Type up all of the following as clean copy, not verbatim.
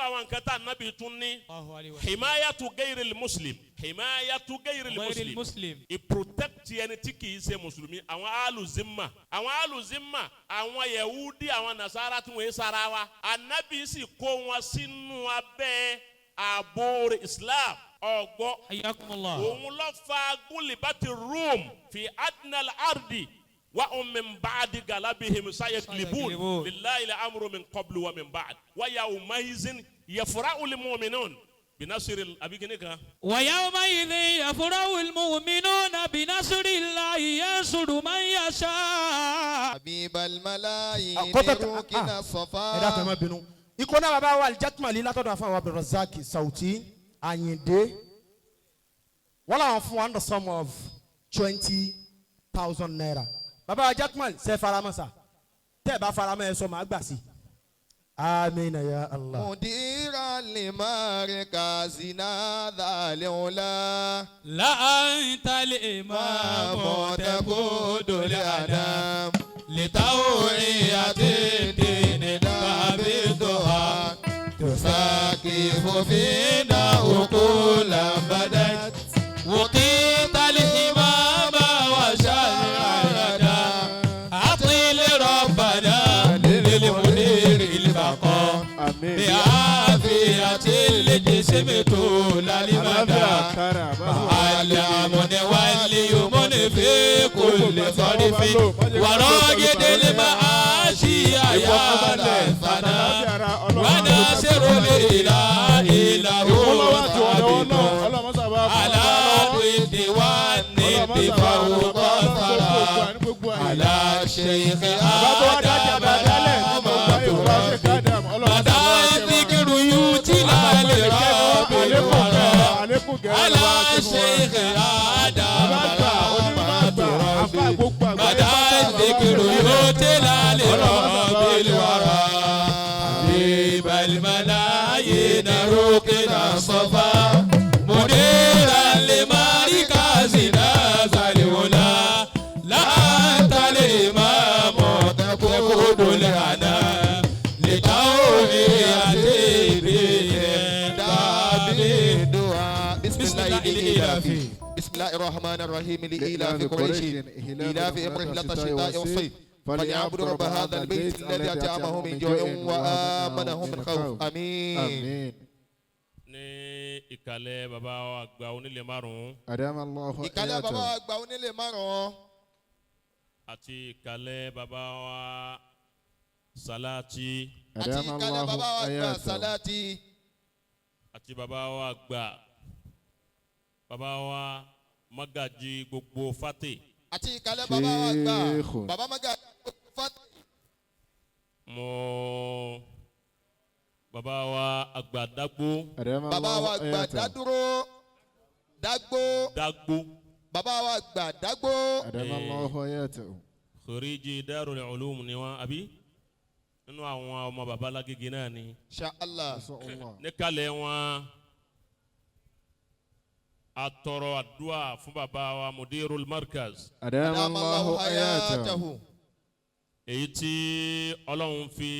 Àwọn nǹkan tá ànábì tún ní, himayatu gayril muslim, himayatu gayril غير muslim, المسلم. Ì protect ẹni tí kìí ṣe mùsùlùmí, àwọn aluzimma, àwọn aluzimma, àwọn yahudi, àwọn nasara tí wọ́n yé sara wa, ànábì sì kó wọn sínú abẹ́ ààbò Islam ọgbọ́. حياكم الله. Òun ló fa gulibati Rum fi adnal ardi wa hum min ba'di galabihim sayaglibun. Sayaglibun. Lillahi al-amru min qablu wa min ba'd wa yawmaizin yafra'u al-mu'minun binasiri abikini kan. ويومئذ يفرح المؤمنون بنصر الله ينصر من يشاء. حبيب الملايين Àkọ́tọ̀- ركن ah, الصفا. Ẹ dákun, ẹ má bínú. Ikọ̀ náà, bàbá wa Aljatumali, látọ̀dọ̀ àfọwọ́ Abdulrasaq Sauti Ayinde, wọ́n làwọn fún wa ní the sum of ₦20,000. Bàbá wa Jatumali, ṣe faramọ́ sa? Tẹ́ ẹ bá faramọ́, ẹ sọ, màá gbà sí. Amina ya Allah. مديرا لمركزنا ذا العلا. لا أنت الإمام تقود الأنام لتوعية الدين تابتها تساكف فينا عقولا بدت. وقيت الإمام وشر الردى. أطل ربنا للمنير البقاء Àmín. بعافية الجسم طول المدى. Àlàáfíà kára bá الأمن واليمن في كل صرف وراجد المعاشي يا الثنا وناصر الإله له ثابت على ضد والند فوق الثرى على الشيخ آدم رحمة ربي مدى الذكر يتلى لرب الورى على الشيخ آدم رحمة ربي مدى الذكر يتلى لرب الورى. حبيب الملايين ركن الصفا مديرا لمركزنا ذا العلا لا أنت الإمام تقود الأنام لتوعية الدين. بسم الله الإلاف بسم الله الرحمن الرحيم لإيلاف قريش إيلاف رحلة الشتاء والصيف فليعبدوا رب هذا البيت الذي أطعمهم من جوع وآمنهم من خوف. آمين. Àmín. Ní ìkàlẹ̀ bàbá wa àgbà onílé márùn-ún أدام الله Ìkàlẹ̀ bàbá حياته. àgbà onílé márùn-ún àti ìkàlẹ̀ bàbá wa Salati àti أدام ìkàlẹ̀ الله bàbá wa àgbà حياته. Salati àti bàbá wa àgbà, bàbá wa Magaji gbogbo Fati. Àti ìkàlẹ̀ bàbá wa àgbà Sheikh. bàbá Maga Fati. Mo bàbá wa àgbà Dagbo. أدام Bàbá wa الله àgbà حياته. Dádúró Dágbó. Dagbo. Bàbá wa àgbà Dágbó. أدام الله حياته. Khariji Darul Ulum ni wọn àbí nínú àwọn ọmọ bàbá Lágége náà ni. Insha Allah. ما شاء الله. Níkàlẹ̀ wọn, atọrọ àdúrà fún bàbá wa Mudirul Markaz, أدام أدام الله الله حياته. حياته. èyí tí Ọlọ́run fi,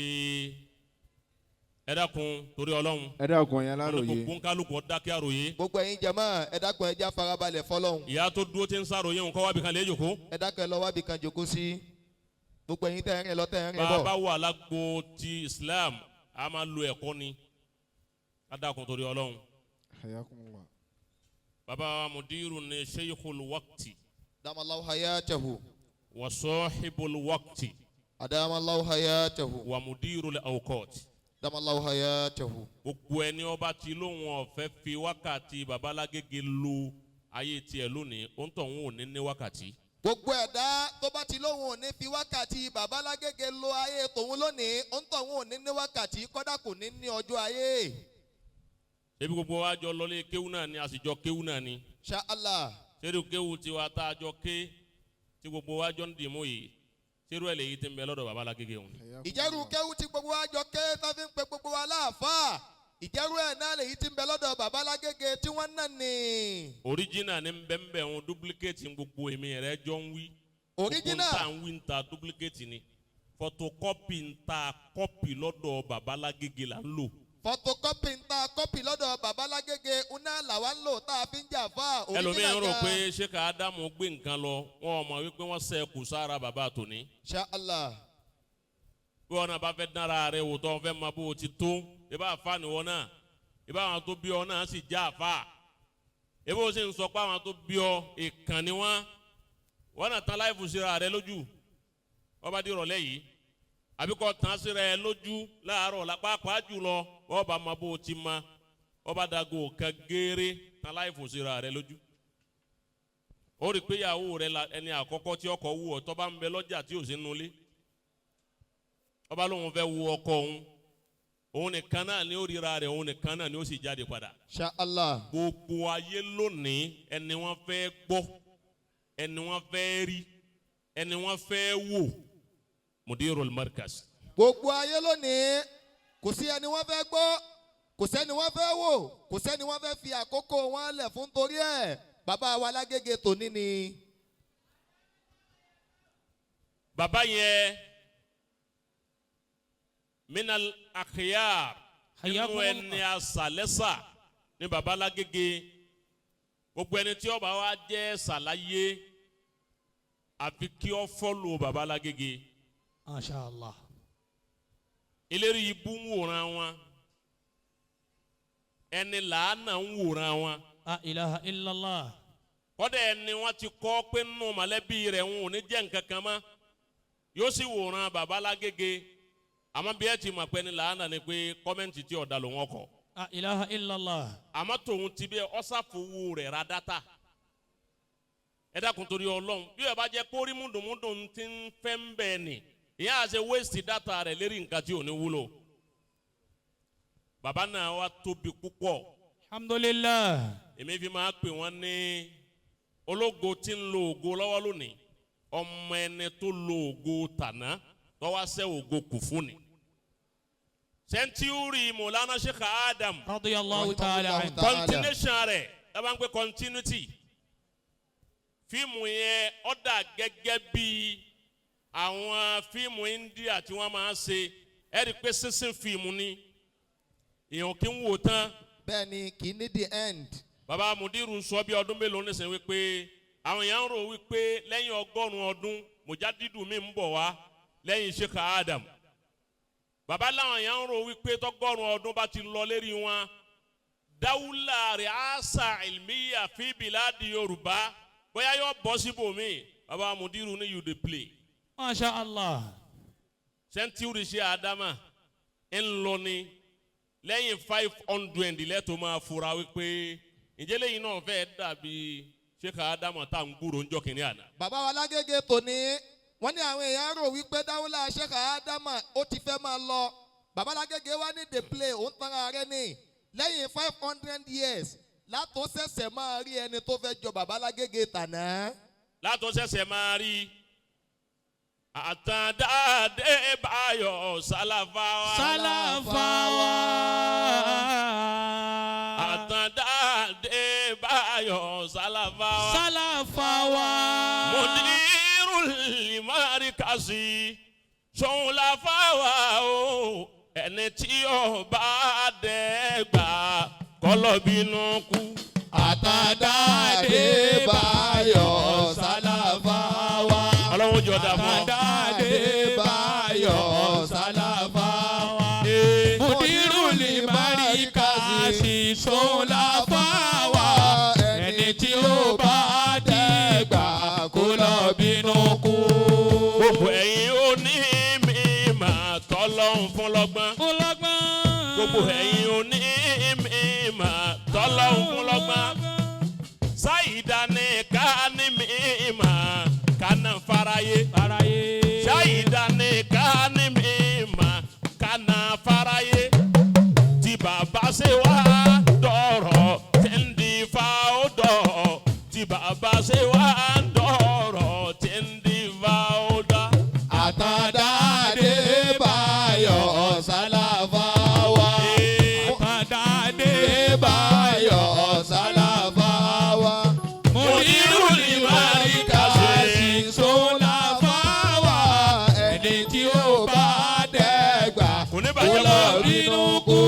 ẹ dákun, torí Ọlọ́run. Ẹ dákun, yẹn Wọn ní láròyé. gbogbo nkálukú dákẹ́ àròyé. Gbogbo ẹ̀yin jama, ẹ dákun, ẹ já farabalẹ̀ fọlọ́hún. Ìyá tó dúró tí ń sàròyé òun kọ́ wábi kan lè jòkó. Ẹ dákun, ẹ lọ wábi kan jòkó sí. Gbogbo ẹ̀yin tẹ́ ń rìn lọ, tẹ́ ń rìn bọ̀. Bàbá wà lágbo ti Islam, a máa lo ẹ̀kọ́ ni ká dákun torí Ọlọ́run. حياكم الله. Bàbá wa mudiru ni sheikhul waqti أدام الله حياته. wa sahibul waqti أدام الله حياته. wa mudirul awqat. أدام الله حياته. Gbogbo ẹni ọba tí lóun ọ̀fẹ́ fi wákàtí babalágége lu ayé tiẹ̀ lónìí, ó ń tọ̀ ń wò ní wákàtí. Gbogbo ẹ̀dá tó bá ti lóhùn ò ní fi wákàtí babalágége lo ayé tòun lónìí, ó ń tọ̀hún ò ní ní wákàtí, kọ́dà kò ní ní ọjọ́ ayé. Ebi gbogbo wa jọ lọlé kéwú náà ni, a sì jọ kéwú náà ni. Insha Allah. Sẹ́rù kéwú tiwa tá a jọ ké tí gbogbo wa jọ ń dìímú yìí, sẹ́rù ẹ̀ lèyí tí ń bẹ lọ́dọ̀ babalágége òun? Ìjẹ́rú kéwú tí gbogbo wa jọ ké tó fi ń pe gbogbo wa láàfáà, ìjẹ́rú ẹ̀ náà lèyí tí ń bẹ lọ́dọ̀ babalágége tí wọ́n náà ní? Original ní bẹ́ẹ̀nbẹ́ẹ̀ ń duplicate ń gbogbo èmi rẹ̀ jọ ń wí. Original. Gbogbo ń ta ń wí ń ta duplicate ni, photocopy ń ta copy lọ́dọ̀ babalágége là ń lò. Photocopy ń ta kọ́pì lọ́dọ̀ bàbá Lágége una làwa ń lò tá a fi ń jà fà. Ẹlòmíín rò pé Sheikh Adamu gbé nǹkan lọ, wọn ò mọ̀ wípé wọ́n sẹ́ kù sára bàbá tòní. Insha Allah. Bí wọn náà bá fẹ́ dára rẹ wò tó fẹ́ máa bó o ti tó, ìbá àfa ni wọn náà, ìbá àwọn tó bí ọ náà sì já àfa, ìbá o sì ń sọ pé àwọn tó bí ọ ìkànnì wọn, wọn náà tán láìfù síra rẹ lójú. Wọn bá di ìrọ̀lẹ́ yìí àbí kò tán síra ẹ lójú láàárọ̀ lápapọ̀ jùlọ, wọn bá máa bó o ti ma, wọn bá dago kan gééré tán láìfù síra rẹ lójú. Ó rí i pé ìyàwó rẹ la ẹni àkọ́kọ́ tí ọkọ̀ wù ọ́ tó bá ń bẹ lọ́jà tí ò sí nulẹ̀, ọba lóun fẹ́ wo ọkọ òun, òun nìkan náà ni ó ríra rẹ̀, òun nìkan náà ni ó sì jáde padà. Insha Allah. Gbogbo ayé lónìí ẹni wọ́n fẹ́ gbọ́, ẹni wọ́n fẹ́ rí, ẹni wọ́n fẹ́ wò, Mudirul Markaz. Gbogbo ayé lónìí kò sí ẹni wọ́n fẹ́ gbọ́, kò sẹ́ni wọ́n fẹ́ wò, kò sẹ́ni wọ́n fẹ́ fi àkókò wọn lẹ̀ fún torí ẹ̀ bàbá wa Lágége tòní ni. Bàbá yẹn minal akhyar nínú ẹni asàlẹ́sà ní bàbá Lágége. Gbogbo ẹni tí ó bá wá jẹ́ sàlàyé àfi kí ó fọ́lù bàbá Lágége. Masha Allah. Eléré ibú ń wòran wọn, ẹni làánà ń wòran wọn. La ilaha illallah. Kọ́dà ẹni wọ́n ti kọ́ pé nínú mọ̀lẹ́bí rẹ̀ ń ò ní jẹ́ nǹkan kan mọ́, yóò sì wòran bàbá Lágége. Àmọ́ bí ẹ ti mọ̀ pé ẹni làánà ni pé kọ́mẹ́ǹtì tí ọ̀dà ló wọ́n kọ́. La ilaha illallah. Àmọ́ tòun ti bí ọ́sàfowó rẹ̀ ra dátà. Ẹ dákun torí Ọlọ́run, bí ẹ bá jẹ́ kórí múdùnmúdùn ti ń fẹ́ ń bẹ̀ ni, ìyá àṣẹ wéèsì dátà rẹ̀ lérí nǹkan tí ò ní wúlò. Bàbá náà wá tóbi púpọ̀. Alhamdulillah. Èmi fi máa pè wọ́n ní ológo tí ń lo ògo lọ́wọ́ lónìí, ọmọ ẹni tó lo ògo tàná lọ́wọ́ sẹ́ ògo kù fún ni. Sẹ́ńtúrì Mọ̀lánà Sheikh Adam Radiyallahu ta'ala anhu. continuation rẹ̀ ẹ bá ń pè continuity. Fíìmù yẹn ó dà gẹ́gẹ́ bí àwọn fíìmù India tí wọ́n máa ń ṣe, ẹ rí i pé sísìn fíìmù ni èèyàn kì í wò tán. Bẹ́ẹ̀ ni kì í ní the end. Bàbá Mudiru sọ bí ọdún mélòó nísìnyí wípé àwọn èèyàn ń rò wípé lẹ́yìn 100 ọdún mùjádìdù mi ń bọ̀ wá lẹ́yìn Sheikh Adam. Bàbá làwọn èèyàn ń rò wípé tọ́gọ́rùn ọdún bá ti lọ lérí wọn, dáwúlà rẹ̀ àṣà ìlmíyà fi bìládì Yorùbá bóyá yóò bọ́ síbòmí. Bàbá Mudiru ní you dey play. Masha Allah. Sẹ́ńtúrì ṣe Adama ń lọ ni lẹ́yìn 500 lẹ́tọ̀ máa fura wípé ǹjẹ́ lẹ́yìn náà fẹ́ dàbí Sheikh Adama tá à ń gbúrò ńjọ́ kìnìún àná. Bàbá wa Lágége tòní wọ́n ní àwọn èèyàn rò wípé dáwọ́lá Sheikh Adama ó ti fẹ́ máa lọ. Bàbá Lágége wá ní the play òun tan ara rẹ̀ ní lẹ́yìn 500 years látó ṣẹ̀ṣẹ̀ máa rí ẹni tó fẹ́ jọ bàbá Lágége tàná. Látó ṣẹ̀ṣẹ̀ máa rí Àtàndá Adébáyọ̀ Sálàfáwá. Sálàfáwá. Àtàndá Adébáyọ̀ Sálàfáwá. Sálàfáwá. Mudirul Markazi sọ̀hún làfáwá o, ẹni tí ó bá dẹ́gbà kọ́lọ́ bínú kú. Àtàndá Adébáyọ̀ Sálàfáwá. Ọlọ́run jọ dà fún ọ. Àtàndá Adébáyọ̀ Sálàfáwá. Mudirul Markazi sọ̀hún làfáwá, ẹni tí ó bá dẹ́gbà kó lọ bínú kú. Gbogbo ẹ̀yin oní mímọ̀ tọ́lọ́hún fún lọ́gbọ́n. Fún lọ́gbọ́n. Gbogbo ẹ̀yin oní mímọ̀ tọ́lọ́hún fún lọ́gbọ́n. Sáyidá ní ká ní mímọ̀ kánà faraye. Faraye. Sáyidá ní ká ní mímọ̀ kánà faraye. Tí bàbá ṣe wá dọ̀rọ̀ tí ń di fa ó dọ̀. Tí bàbá ṣe wá dọ̀rọ̀ tí ń di fa ó dọ̀. Àtàndá Adébáyọ̀ Sálàfáwá. Àtàndá Adébáyọ̀ Sálàfáwá. Mudirul Markazi sọ̀hún làfáwá, ẹni tí ó bá dẹ́gbà Kò ní kó bàjẹ́ lọ mọ́. bínú kú.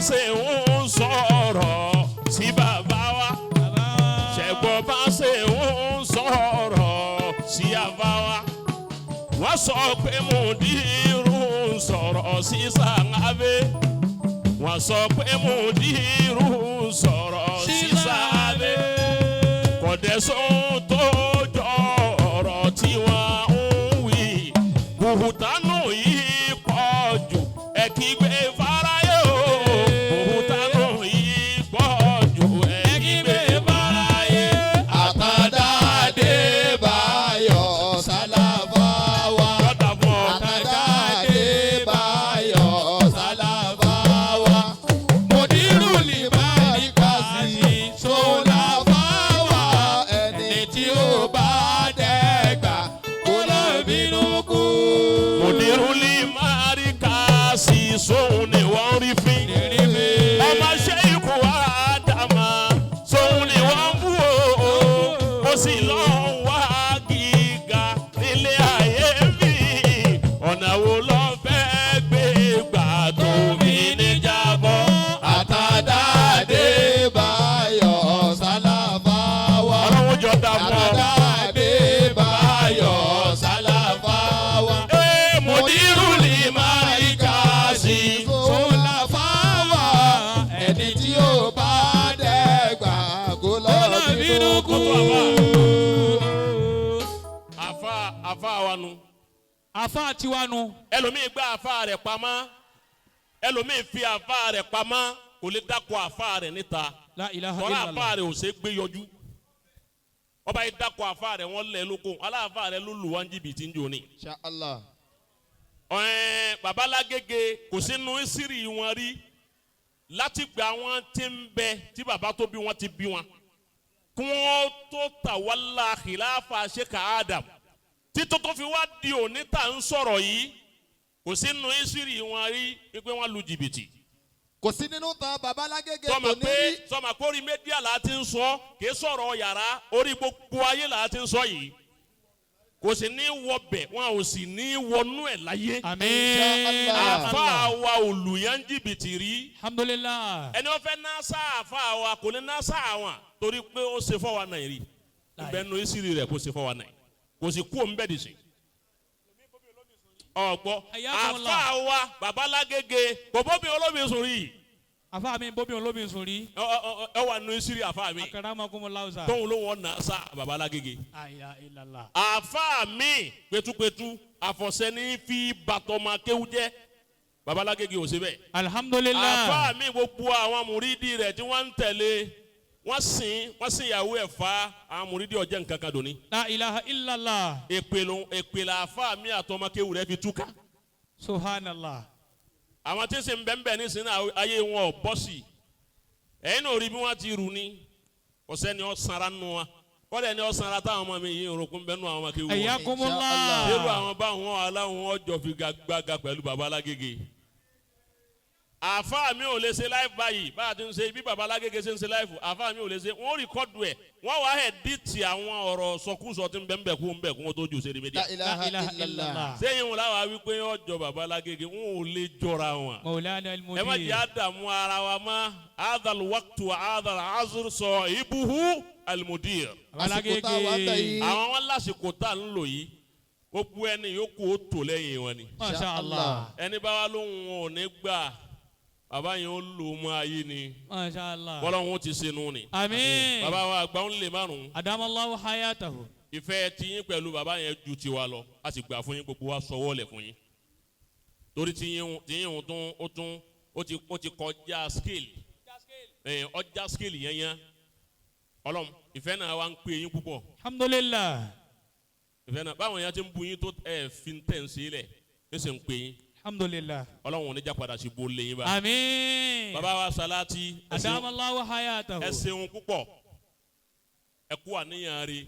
ṣe ń sọ̀rọ̀ sí bàbá wa. Ṣẹ̀gbọ́n bá ṣe ń sọ̀rọ̀ sí àbá wa. Wọ́n sọ pé mùdírù ń sọ̀rọ̀ sí sàǹgàbẹ́. Wọ́n sọ pé mùdírù ń sọ̀rọ̀ sí sàǹgàbẹ́. Kọ̀dẹ̀sùn tó jọ ọ̀rọ̀ tí wọ́n ń wí. Bùhùtánù yìí pọ̀ jù ẹ kígbe fáráyé o. Bùhùtánù yìí pọ̀ jù ẹ kígbe fáráyé. Àtàndá Adébáyọ̀ Sálàfáwà. Yọ̀dà fún ọ. Àtàndá Adébáyọ̀ Sálàfáwà. Mùdírù lè máa rí kásì Sólàfáwà. Ẹni tí ó bá dẹ́gbà kó lọ bínú kú. Mùdírù lè máa rí káàsì sóhun ni wọ́n rí fín. Ọmọ ṣéìkù Ádámà sóhun ni wọ́n bú o. Ó sì lọ wá gíga nílé ayé mi. Ọ̀nà wo lọ fẹ́ gbé gbà tó fi níjàbọ̀? Àtàndá Adébáyọ̀ Sálàfáwà. Ọlọ́run jọ dá fún ọ. Àtàndá Adébáyọ̀ Sálàfáwà. Ee, Mùdírù lè máa rí káàsì. Sólàfáwà ẹni tí ó bá dẹ́gbà kó lọ bínú kú. Àfa àfa wa nu. Àfa tiwa nu. Ẹlòmíì gbé àfa rẹ̀ pamọ́, ẹlòmíì fi àfa rẹ̀ pamọ́, kò lè dákọ̀ àfa rẹ̀ níta. La ilaha Tọ́lá àfa illallah. rẹ̀ ò ṣe é gbé yọjú. Ọba yìí dákọ̀ àfa rẹ̀ wọ́n lẹ̀ lóko, aláàfa rẹ̀ ló lù wá ní jìbìtì ń jò ní. Insha Allah. Ọ̀ẹ́n babalágége kò sínú ìsírí wọn rí láti gba wọn ti ń bẹ tí bàbá tó bí wọn ti bí wọn kí wọn tó tàwálà khilafa Sheikh Adam títún tó fi wá di òní tá ń sọ̀rọ̀ yìí kò sínú ìsírí wọn rí wípé wọn lu jìbìtì. Kò sí nínú tán babalágége Sọmọ kò ní pé rí. sọmọ pé orí mídíà là á ti ń sọ kì í sọ̀rọ̀ yàrá orí gbogbo ayé là á ti ń sọ yìí kò sì ní wọbẹ̀ wọn ò sì ní wọnú ẹ̀ láyé. Àmín. Insha Allah. Àfa wa olùyàn jìbìtì rí Alhamdulillah. ẹni wọn fẹ́ násà àfa wa kò ní násà àwọn torí pé ó ṣe fọ́ wa náà rí ibẹ̀ nu ìsírí rẹ̀ kó ṣe fọ́ wa náà kò sì kú òun bẹ́ẹ̀ dì sí. Ọ̀gbọ́ Ayakumullah. àfa wa babalágége kò bóbi olómi sùn rí. Àfa mi bóbi olómi sùn rí. Ẹ wà nu ìsírí àfa mi Akaramakumullah. tóun ló wọn násà babalágége. La ilaha illallah. Àfa mi pẹ̀tùpẹ̀tù àfọ̀sẹ́ni fi bàtọ̀mọ kéwú jẹ́ babalágége ò ṣe bẹ́ẹ̀. Alhamdulillah. Àfa mi gbogbo àwọn mùrídìí rẹ̀ tí wọ́n ń tẹ̀lé wọ́n sìn wọ́n sìn ìyàwó ẹ̀ fa àwọn mùrídìí ọ̀jẹ̀ nǹkan kan dòní. La ilaha illallah. Èpè ló èpè là àfa mi àtọmọkéwù rẹ̀ fi túká. Subhanallah. Àwọn tí ń sìn bẹ́ẹ̀nbẹ́ẹ̀ nísìnyí náà ayé wọn ò bọ́ sí i. Ẹ̀yin náà rí bí wọ́n ti rù ní kò sẹ́ni ó sanra nù wa kọ́lẹ̀ ni ó sanra táwọn ọmọ mi yìí orokun bẹ́ẹ̀ nù àwọn ọmọ kéwù wọn. Ayakumullah. Irú àwọn báwọn aláwọn ọjọ́ fi gbàgbà pẹ̀lú baba alágége. Àfa mi ò lè ṣe láìfù báyìí bá a ti ń ṣe bí baba alágége ṣe ń ṣe láìfù àfa mi ò lè ṣe wọ́n rìkọ́dù ẹ̀ wọ́n wá ẹ̀ dìtì àwọn ọ̀rọ̀ sọkúsọ tí ń bẹ̀ ń bẹ̀ kú ń bẹ̀ kú wọn tó jù sẹ́ni mídíà. La ilaha La ilaha illallah. illallah. Sẹ́yìn wọn láwa wípé ọjọ́ baba alágége wọn ò lè jọra wọn. Maulana Ẹ má jẹ́ al-Mudir. àdàmú ara wa mọ́ adal waqtu adal azur sọ ibuhu almudir. Àsìkò tá a wà ń bẹ̀ yìí. Àwọn wọn lásìkò tá à ń lò yìí gbogbo ẹni yòókù ó tò lẹ́yìn wọn ni. Masha Allah. Ẹni bá wa lóhùn ò ní gbà bàbá yẹn ó lò ó mọ ayé ni. Masha Allah. Bọ́lọ́hún ti sinú ni. Àmín. Bàbá wa àgbà ń lè márùn-ún. Adamallahu hayatahu. Ìfẹ́ tiyín pẹ̀lú bàbá yẹn ju tiwa lọ. A sì gbà fún yín gbogbo wa sọwọ́ lẹ̀ fún yín. Torí tiyín tiyín tún ó tún ó ti kọjá scale. Ẹ̀ ọjà scale yẹn yẹn. Ọlọ́run ìfẹ́ náà wá ń pè yín púpọ̀. Alhamdulillah. Ìfẹ́ náà báwọn yẹn ti ń bu yín tó ẹ̀ fi ń tẹ̀ ń sí lẹ̀ ń sì ń pè yín. Alhamdulillah. Ọlọ́run ò ní já padà sí bo lé yín bá. Àmín. Bàbá wa Salati ẹ ṣeun. Adamallahu hayatahu. Ẹ ṣeun púpọ̀, ẹ kú àníyàn rí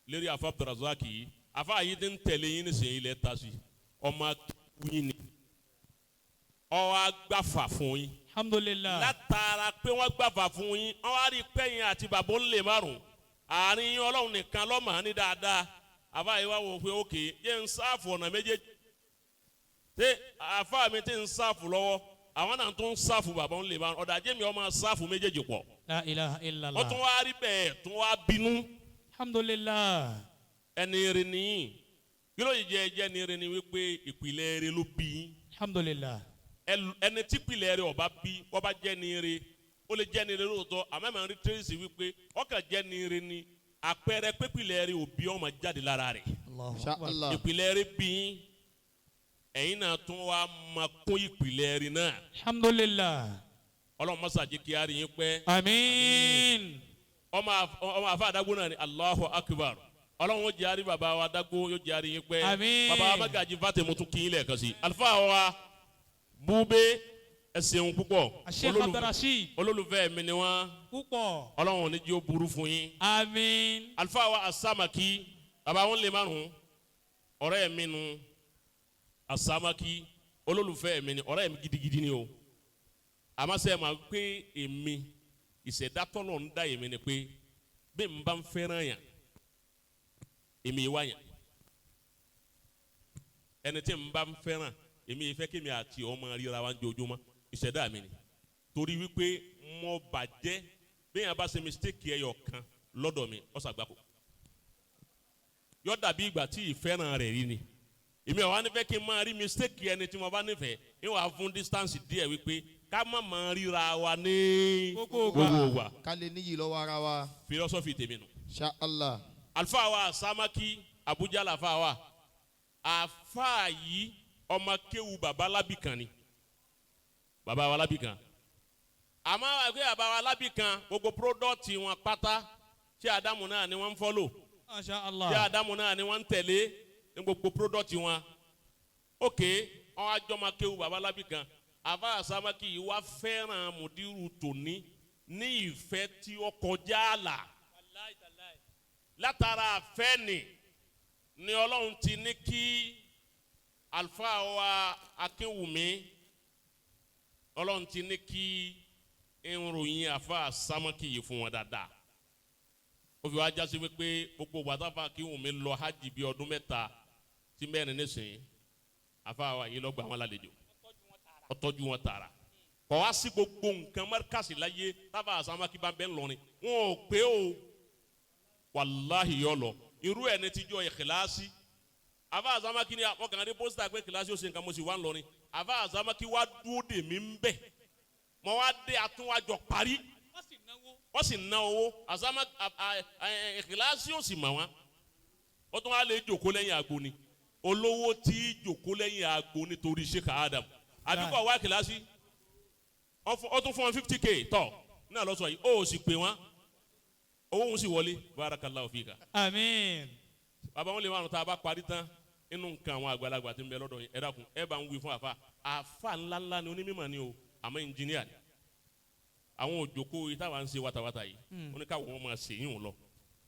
lérí afa Abdulrazak yìí. Afa yìí ti ń tẹ̀lé yín nísìnyí ilẹ̀ ta sí ọmọ akéwù yín ni ọwọ́ agbáfà fún yín. Alhamdulillah. Látara pé wọ́n gbàfà fún yín wọ́n wá rí pẹ́yìn àti bàbá ńlẹ̀ márùn àárín yín Ọlọ́run nìkan lọ́mọ ní dáadáa. Afa yìí wá wò pé ókè yé ń sáfù ọ̀nà méjèèjì ṣé afa mi ti ń sáfù lọ́wọ́ Àwọn náà tún ń sáfù bàbá ń lè máa ọ̀dà jẹ́mi ọmọ sáfù méjèèjì pọ̀. La ilaha illallah. Wọ́n tún wá rí bẹ́ẹ̀ tún wá bínú. Alhamdulillah. Ẹni rẹ nìyí kí ló yìí jẹ́ ẹjẹ́ ni rẹ ni wípé ìpìlẹ̀ rẹ ló bí yín. Alhamdulillah. Ẹni tí ìpìlẹ̀ rẹ ọba bí ọba jẹ́ ni rẹ ó lè jẹ́ ni rẹ lóòótọ́ àmọ́ ẹ̀ máa ń rí tírèsì wípé ọkàn jẹ́ ni rẹ ni àpẹẹrẹ pé ìpìlẹ̀ rẹ òbí ọmọ jáde lára rẹ̀. Allahu Insha akbar. Allah. Ìpìlẹ̀ rẹ bí yín ẹ̀yin náà tún wá máa kún ìpìlẹ̀ rẹ náà. Alhamdulillah. Ọlọ́run mọ́sá jẹ́ kí á rí yín pẹ́. Àmín. Ọmọ àfa àdágbó náà ni Allahu Akbar. Ọlọ́run ó jẹ́ àrí bàbá wa dágbó yóò jẹ́ àrí yín pẹ́. Àmín. Bàbá wa Magaji Fátẹ̀mú tún kí yín lẹ́ẹ̀kan sí i. Àlùfáà wa Búbé ẹ ṣeun púpọ̀. Sheikh Abdulrasheed. Olólùfẹ́ mi ni wọ́n. Púpọ̀. Ọlọ́run ò ní jẹ́ ó burú fún yín. Àmín. Àlùfáà wa Asamaki bàbá wọn lè márùn ọ̀rẹ́ mi nu Asamaki olólùfẹ́ mi ni ọ̀rẹ́ mi gidigidi ni o. Àmọ́ sẹ́ ma pé èmi ìṣẹ̀dá tọ́lọ̀ ń dá èmi ni pé bí n bá ń fẹ́ràn yàn èmi wá yàn ẹni tí n bá ń fẹ́ràn èmi ìfẹ́ kémi àti ọmọ ríra wa ń jojúmọ́ ìṣẹ̀dá mi ni torí wípé mo bàjẹ́ bí yàn bá ṣe mistake ẹyọ kan lọ́dọ̀ mi ó ṣàgbákò yọ dàbí ìgbà tí ìfẹ́ràn rẹ̀ rí ni èmi ọ̀ wá nífẹ̀ẹ́ kí n máa rí mistake ẹni tí mo bá nífẹ̀ẹ́ ń wà fún distance díẹ̀ wípé ká má máa ríra wa ní Gbogbo ìgbà. gbogbo ìgbà. Ká lè níyì lọ́wọ́ ara wa. Philosophy tèmi nù. Insha Allah. Àlùfáà wa Samaki Abuja làfáà wa àfáà yìí ọmọ kéwu baba Lábìkan ni baba wa Lábìkan àmọ́ àgbẹ̀ baba wa Lábìkan gbogbo product wọn pátá tí Adamu náà ni wọ́n ń follow Masha tí Allah. Adamu náà ni wọ́n ń tẹ̀lé ní gbogbo product wọn. Ok wọn wá jọmọ kéwu baba Lábìkan àfáà Samaki yìí wá fẹ́ràn mùdírù tòní ní ìfẹ́ tí ó kọjá àlà látara àfẹ́ni ni Ọlọ́run ti ní kí àlùfáà wa Akínwùmí Ọlọ́run ti ní kí ń ròyìn àfáà Samaki yìí fún wọn dáadáa. Ó fi wá jásí wípé gbogbo wàtáfà Akínwùmí lọ hajj bíi ọdún 3 tí 4 nísìnyí àfáà wa yìí lọ gbà wọn lálejò ó tọ́jú wọn tààrà kọ́ wá sí gbogbo nǹkan mọ́ríkàsì láyé táfà Samaki bá ń bẹ́ ńlọrin wọn ò pé o wàláhì yọ lọ irú ẹ̀ ní tíjọ́ ìkìláàsì àfáà Samaki ni àwọn kan rí pósítà pé ìkìláàsì ó ṣe nǹkan mo sì wá ńlọrin àfáà Samaki wá dúró dè mí ń bẹ̀ mọ wá dé atúnwájọ parí wọ́n sì ná owó ìkìláàsì ó sì mọ̀ wọ́n ó tún wá lè jòkó lẹ́yìn àgbo ni olówó tí jòkó lẹ́yìn àgbo nítorí Sheikh Adam àbíkọ́ wá ìkìláàsì ó tún fún wọn 50K tọ̀ náà lọ́sọ̀ yìí ó sì pè wọ́n owó òun sì wọlé barakallahu fika. Àmín. Bàbá wọn lè máa tá a bá parí tán inú nǹkan àwọn àgbàlagbà tí ń bẹ lọ́dọ̀ yín ẹ dákun ẹ bá ń wí fún àfa àfa ńláńlá ni onímọ̀ ni o àmọ́ ẹnjìníà ni àwọn òjòkó yìí táwa ń ṣe wátawáta yìí ó ní káwọn máa ṣe yín lọ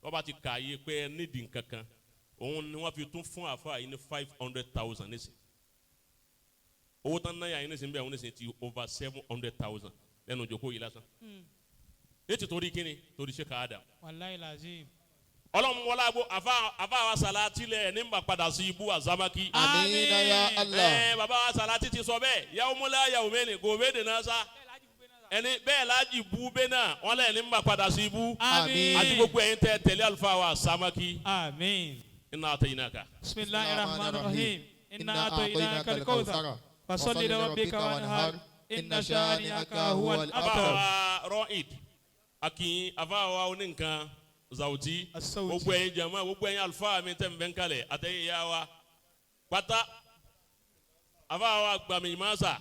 wọ́n bá ti kà á yé pé ẹ nídìí nǹkan kan òun ni wọ́n fi tún fún àfa yìí ní 500,000 nísìn owó tán náà yà yín nísìn bẹ́ẹ̀ òun nísìn ti over 700,000 lẹ́nu òjòkó yìí lásán ní ti torí kíni torí Sheikh Adam. Wàláhì lazim. Ọlọ́run wọlé agbo àfa wa Salati lẹ̀ ní ma padà sí ibú Azamaki. Amina ya Allah. Ẹ baba wa Salati ti sọ bẹ́ẹ̀ yawumula yawumeni gòbé de náà sa ẹni bẹ́ẹ̀ lájì bú bẹ́ẹ̀ náà wọ́n lẹ̀ ní ma padà sí ibú. Àmín. Àti gbogbo ẹ̀yin tẹ́ tẹ̀lé àlùfáà wa Samaki. Àmín. Inna atayinaka. Bismillahir rahmanir rahim. Inna a'tainaka al-kawthar. Fasalli li rabbika wanhar. Inna shani'aka huwal Àfa abtar. wa Rọ́ìd akin àfa wa oníkan Zawuti. As-Sawti. Gbogbo ẹ̀yin jama gbogbo ẹ̀yin àlùfáà mi tẹ́ ń bẹ́ ń kalẹ̀ àtẹ̀yìn ìyá wa pátá àfa wa gbàmì masa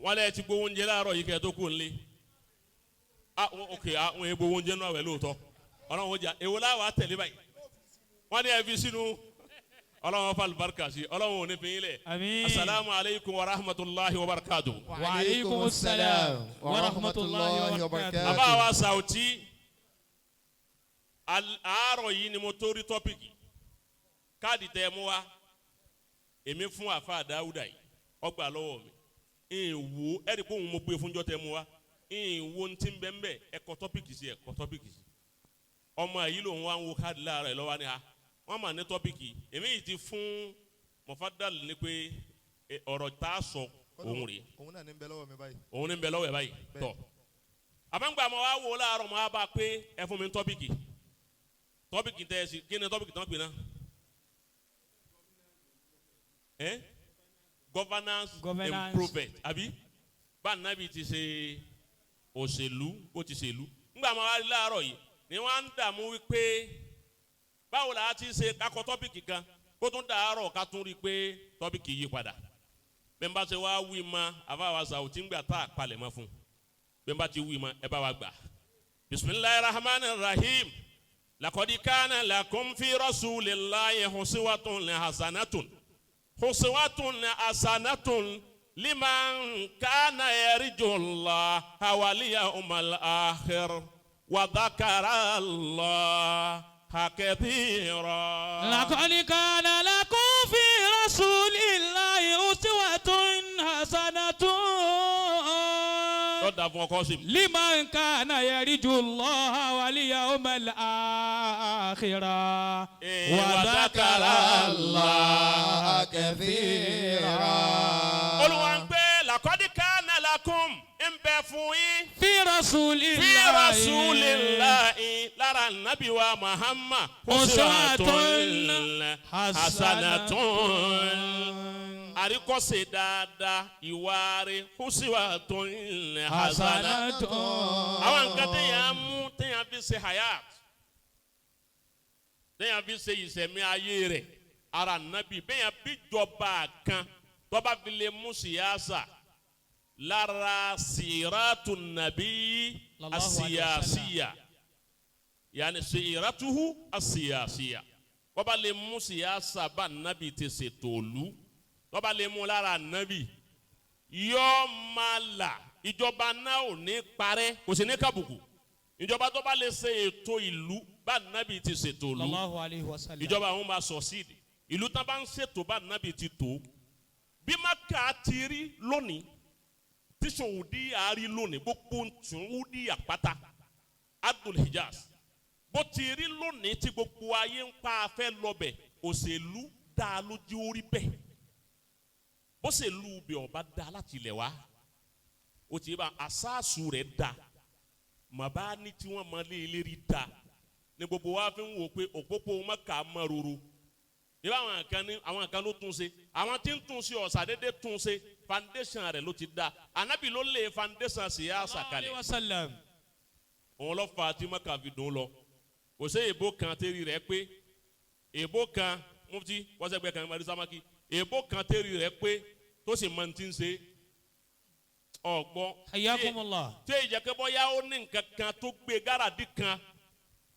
wọn lẹ ti gbowó oúnjẹ láàárọ̀ yìí kẹ́ tó kú nílé ah ok ah wọn yẹ gbowó oúnjẹ náà wẹ̀ lóòótọ́ Ọlọ́run ó jà èwo láwa tẹ̀lé báyìí wọn ní ẹ fi sínú Ọlọ́run fa alibarika sí Ọlọ́run ò ní fi yín lẹ̀. Àmín. Asalaamu aleykum wa rahmatulahi wa barakatuh. Wa alaikum salam wa rahmatullahi wa barakatuh. Bàbá wa Sauti àárọ̀ yìí ni mo tó rí tọ́pìkì káàdì tẹ́ ẹ mú wa èmi fún àfa Dáúdà yìí ọgbà lọ́wọ́ mi ìwò ẹ̀rí pé òun mo gbé fúnjọ́ tẹ́ mú wa ìwò ń ti bẹ́ẹ̀ bẹ́ẹ̀ ẹ̀kọ́ tọ́pìkì sí ẹ̀kọ́ tọ́pìkì sí ọmọ yìí lòun wá ń wo káàdì láàárọ̀ ẹ̀ lọ́wọ́ ni a wọ́n mà ní tọ́pìkì èmi yìí ti fún Mọ̀fádàlì ní pé Ọ̀rọ̀ tá a sọ òun rèé. Òun náà ní bẹ lọ́wọ́ mi báyìí. Òun ní bẹ lọ́wọ́ ẹ̀ báyìí. Tọ́ àbáǹgbà mọ́ wá wò láàárọ̀, mọ́ wá bá a pé ẹ fún mi ní topic. Topic tẹ́ ẹ sí, kí ni topic tán pè náà? Ẹ governance, Governance. Improvement, àbí bá nàbì ti ṣe òṣèlú, ó ti ṣèlú. Ńgbà máa wá rí láàárọ̀ yìí ni wọ́n á ń dààmú wípé báwo la ti ṣe kakọ topic kan, kó tún dàárọ̀ ká tún rí i pé topic yí padà. Bẹ́ẹ̀ bá ṣe wá wí ma, àfàwà Sàwùtí ń gbà tá a palẹ̀ mọ́ fún un. Bẹ́ẹ̀ bá ti wí ma, ẹ bá wa gbà. Bisimilahi rahman rahim. Lakodi kana lakum fi rasulillahi husiwatun hasanatun, husiwatun hasanatun liman kana yarjullaha wal yawmal akhir wa dhakara Allaha kathira. لقد كان لكم في رسول الله أسوة حسنة Lọ́dà fún ọkọ sí mi. لمن كان يرجو الله واليوم الآخر وذكر الله كثيرا. Olúwa ń pẹ́ laqad kana lakum, ń bẹ fún yín. في رسول Fi الله rasulillahi, lára nabi wa Muhammad, uswatun hasanatun, àríkọ́ṣe dáadáa, ìwà rẹ̀, uswatun hasanatun. Àwọn nǹkan téèyàn mú, téèyàn fi ṣe hayat, téèyàn fi ṣe ìṣẹ̀mí ayé rẹ̀, ara nabi béèyàn bí jọba kan tọ́ba fi lè mú siyasa lára siratu nabi Allahu alayhi wa asiyasiya, yanni siratuhu asiyasiya, tọ́ba lè mú siyasa bá nabi ti ṣètò òlu, tọ́ba lè mú lára nabi, yọọ máa là, ìjọba náà ò ní parẹ́, kò sì ní kàbùkù. Ìjọba tó bá lè ṣe ètò ìlú bá nabi ti ṣètò ìlú, Allahu alayhi wa sallam. ìjọba àwọn máa succeed. Ìlú tán bá ń ṣètò bá nabi ti tó, bí Maka ti rí lónìí, tí Saudi àárí lónìí, gbogbo Saudi àpáta Abdul Hijaz bó ti rí lónìí, tí gbogbo ayé ń pa afẹ́ lọ́bẹ̀, òṣèlú dá lójú orí bẹ́ẹ̀. Bó ṣe lu ibẹ̀ ọba dá láti ilẹ̀ wá, ó ti bá asaasu rẹ̀ dá, màbá ní tí wọ́n máa lé eléré dá ní gbogbo wa fi ń wò pé òpópó Maka mọ́ roro. Ìbá àwọn kan ní, àwọn kan ló tún ṣe, àwọn tí ń tún ṣe ọ̀sà dédé tún ṣe, foundation rẹ̀ ló ti dá. Anabi ló lé foundation sí yà Allahu alayhi sàkalẹ̀. wa sallam. Òun lọ fa tí Maka fi dùn lọ. Kò sí èbó kan tẹ́rì rẹ̀ pé, èbó kan mufti wọ́sẹ̀gbẹ́ kan mẹ́rin sámákì, èbó kan tẹ́rì rẹ̀ pé tó sì mọ ti ń ṣe ọ̀gbọ́n. Hayyakumullah. Tí ìjẹ́kẹ́ bọ́yá ó ní nǹkan kan tó gbé gáràdì kan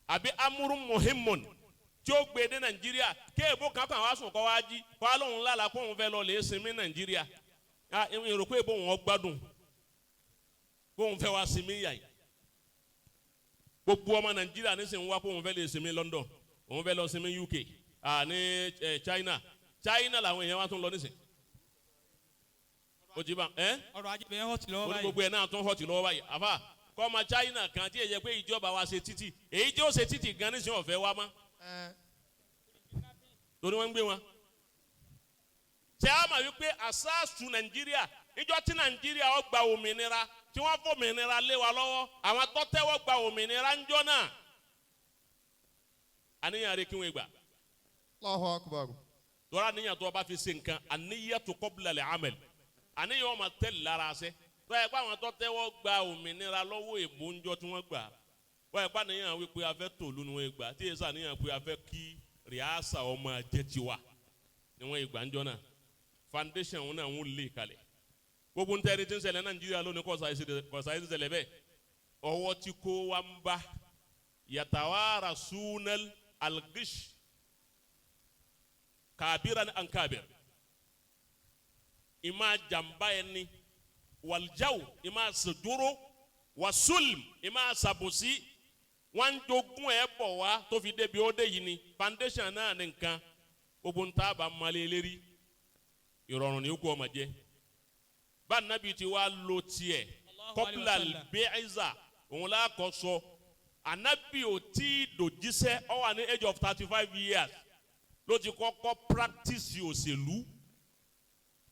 àbí amúrú muhimmun tí ó gbé dé Nàìjíríà, kí èbó kan kàn wá sùn kọ́ wá jí kọ́ wá lóun lálàá kó òun fẹ́ lọ lè sinmi Nàìjíríà. Ah, èrò pé èbó wọn gbádùn kó òun fẹ́ wá sinmi yà yìí. Gbogbo ọmọ Nàìjíríà nísìnyí wá kó òun fẹ́ lè sinmi London, òun fẹ́ lọ sinmi UK, ní China. China làwọn èèyàn wá tún lọ nísìnyí. Ó ti bá ẹ́ Ọrọ̀ ajé bẹ̀rẹ̀ hot lọ́wọ́ ó ní báyìí. gbogbo ẹ̀ náà tún hot lọ́wọ́ báyìí. Àfà kọ́ ọmọ China kan tí èyẹ pé ìjọba wa ṣe títì, èyí tí ó ṣe títì gan nísìnyí ọ̀fẹ́ wa mọ́, torí wọ́n ń gbé wọn. Ṣé a máa wí pé àṣàṣù Nàìjíríà, níjọ́ tí Nàìjíríà ó gba òmìnira, tí wọ́n fòmìnira lé wa lọ́wọ́, àwọn tó tẹ́wọ́ gba òmìnira ńjọ́ náà, àníyàn rẹ̀ kí wọ́n gbà. Allahu akbar. Tọ́ra àníyàn tó o bá fi ṣe nǹkan, àníyàn tó qabla al-amal, àníyàn wọn máa tẹ̀lé lára ṣẹ́. Tọ́ ẹ pé àwọn tó tẹ́wọ́ gba òmìnira lọ́wọ́ èbó ńjọ́ tí wọ́n gbà, wọ́n ẹ pé àníyàn wípé a fẹ́ tòlú ni wọ́n gbà, tí èsì àníyàn pé a fẹ́ kí rìásà ọmọ jẹ́ tiwa ni wọ́n gbà ńjọ́ náà. Foundation wọn náà wọ́n lè kalẹ̀. Gbogbo ń tẹ́ni tí ń ṣẹlẹ̀ Nàìjíríà lónìí kọ̀ọ̀sà yìí ń ṣẹlẹ̀ bẹ́ẹ̀. Ọwọ́ tí kò wá ń bá yàtàwárà sunal algish kàbíran an kàbír, ìmá jàmbá ẹni, wàljáwò ìmá sèdúró, wàsúlm ìmá sàbòsí, wọn jogún ẹ bọ̀ wá tó fi débi ó dé yìí ni. Foundation náà ní nǹkan gbogbo ń tá bá malé lérí, ìrọ̀rùn ní kú ọmọ jẹ. Bá nàbí ti wá lo tiẹ̀ kọ́pìlà bẹ́ẹ̀zà, òun lákọ̀ sọ anabi ò tí ì dòjíṣẹ́, ó wà ní age of 35 years ló ti kọ́kọ́ practice òṣèlú.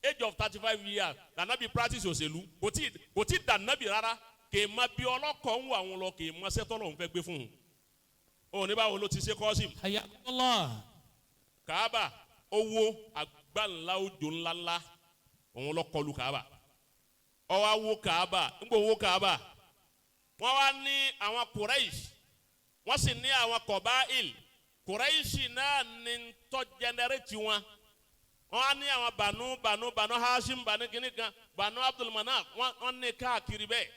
Age of 35 years lànàbí practice òṣèlú. Kò tí dànàbí rárá, kì í ma bí ọlọ́kọ̀ ń wà wọn lọ, kì í mọ sẹ́tọ́ lòun fẹ́ gbé fún un. Òun ní báwo ló ti ṣe kọ́sìm. حياكم الله. Kaaba owó agbáńlá, òjò ńláńlá òun lọ kọlu Kaaba, ọwọ́ awo Kaaba ńgbò owó Kaaba. Wọ́n wá ní àwọn Quraish, wọ́n sì ní àwọn Kọ̀báìl. Quraish náà ní tọ́ generate wọn. Wọ́n wá ní àwọn Banu Hashim, Banu kìnìkan, Banu Abdulmanaf, wọ́n ní káàkiri bẹ́ẹ̀.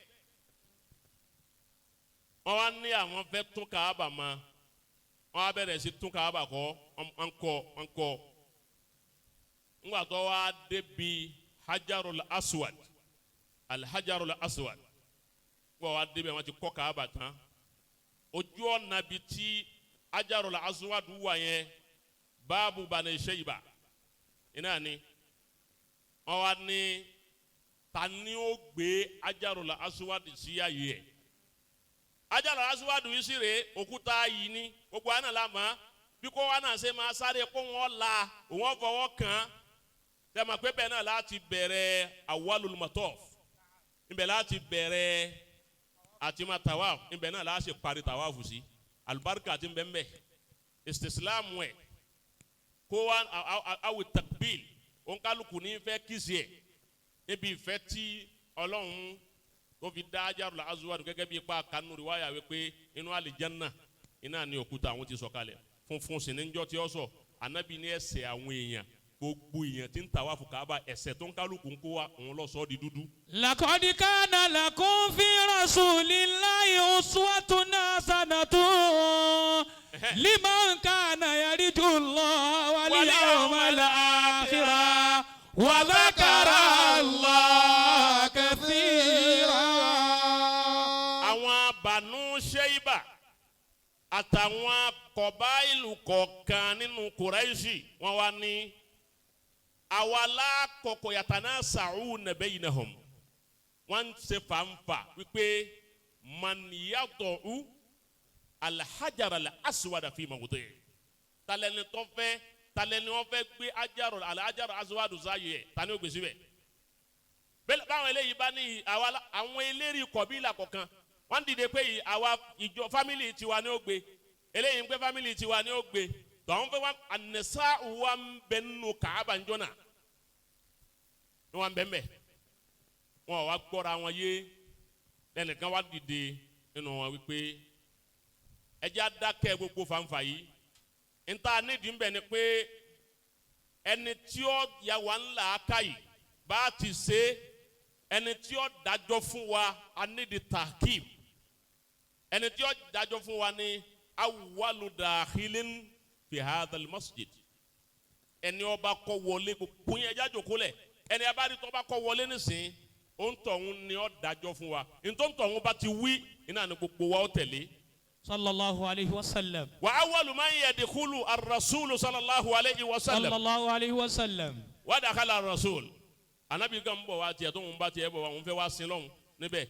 Wọ́n wá ní àwọn fẹ́ tún Kaaba mọ́. Wọ́n á bẹ̀rẹ̀ sí tún Kaaba kọ́. Wọ́n kọ́, wọ́n kọ́. Ńgbà tó wá débi Hajarul Aswad, Alhajarul Aswad, ńgbà wá débi, wọ́n ti kọ́ Kaaba tán, ojú ọ̀nà bi tí Hajarul Aswad wà yẹn, báàbù Bani Shayba iná ni wọ́n wá ní ta ni ó gbé Hajarul Aswad sí ààyè ẹ̀. Hajarul Aswad yìí sì rèé, òkúta yìí ní gbogbo àná la mọ̀ bí kò wá náà ṣe máa sáré kó wọn la òun fọwọ́ kàn án. Tẹ̀mọ̀ pé bẹ́ẹ̀ náà láti bẹ̀rẹ̀ awwalul mataf, ibẹ̀ láti bẹ̀rẹ̀ àti ma tawaf, ibẹ̀ náà láti parí tawaf sí. Alibarika ti bẹ́ẹ̀ bẹ́ẹ̀ istislamu ẹ̀ kó wa awi takbil, ònkálukú ní fẹ́ kìsì ẹ̀ níbi ìfẹ́ tí Ọlọ́run tó fi dá Hajarul Aswad, gẹ́gẹ́ bí ipa kanu riwaya wípé inú àlìjánná iná ní òkúta àwọn ti sọ̀kalẹ̀ funfun sì ní njọ́ tí ó sọ. Anabi ní ẹsẹ̀ àwọn èèyàn, gbogbo èèyàn tí ń tàwáfù Káàbà, ẹsẹ̀ tó ń kálukú ń kó wa, òun lọ sọ ọ́ di dúdú. لقد كان لكم في رسول الله أسوة حسنة لمن كان يرجو الله واليوم الآخر وذكر الله كثيرا. Àwọn Banu Ṣẹ́yìbà àtàwọn kọ̀báìlù kọ̀ọ̀kan nínú Kùráìṣì, wọ́n wá ní àwa alákọ̀ọ́kọ̀ yàtọ̀ náà sàrú baynahum. Wọ́n ń ṣe fàǹfà wípé man yada'u alhajar al-aswad fi mawdi'i, talẹ́ni tó fẹ́, talẹ́ni wọ́n fẹ́ gbé ajaru alhajar aswad sáyé ẹ̀, tani ó gbé síbẹ̀? Bẹ́ẹ̀ báwọn eléyìí bá ní àwa, àwọn eléyìí kọ̀bílà kọ̀ọ̀kan wọ́n dìde pé àwa ìjọ family tiwa ni ó gbé, eléyìí ń pé family tiwa ni ó gbé, tọ́hún fẹ́ wá. Ànẹ́sà wa ń bẹ nínú Kàába ńjọ́ náà ni wọ́n ń bẹ mbẹ, wọn wá gbọ́ra wọn yé. Lẹ́nìkan wá dìde nínú wọn wípé ẹjẹ́ adákẹ́ gbogbo fanfa yìí, níta nídìí ń bẹ ni pé ẹni tí ó yà wá ńlá ká yìí bá a ti ṣe, ẹni tí ó dájọ́ fún wa, a nídìí tahkim. Ẹni tí ó dájọ́ fún wa ní awwalu dakhilin fi hadha al-masjid, ẹni ó bá kọ́ wọlé, gbogbo yẹn ẹjá jòkó lẹ̀, ẹni abárí tó bá kọ́ wọlé nísìnyí, ó ń tọ̀hún ni ó dájọ́ fún wa. Ntọ́ tọ̀hún bá ti wí iná ni gbogbo wa ó tẹ̀lé. صلى الله عليه وسلم. Wa awwalu man yadkhulu ar-rasulu sallallahu alayhi wa sallam. صلى الله عليه وسلم. Wa dakhala ar-rasul, anabi kan bọ̀ wá tiẹ̀ tó ń bá tiẹ̀ bọ̀ wá, òun fẹ́ wá sin lọ́hùn níbẹ̀.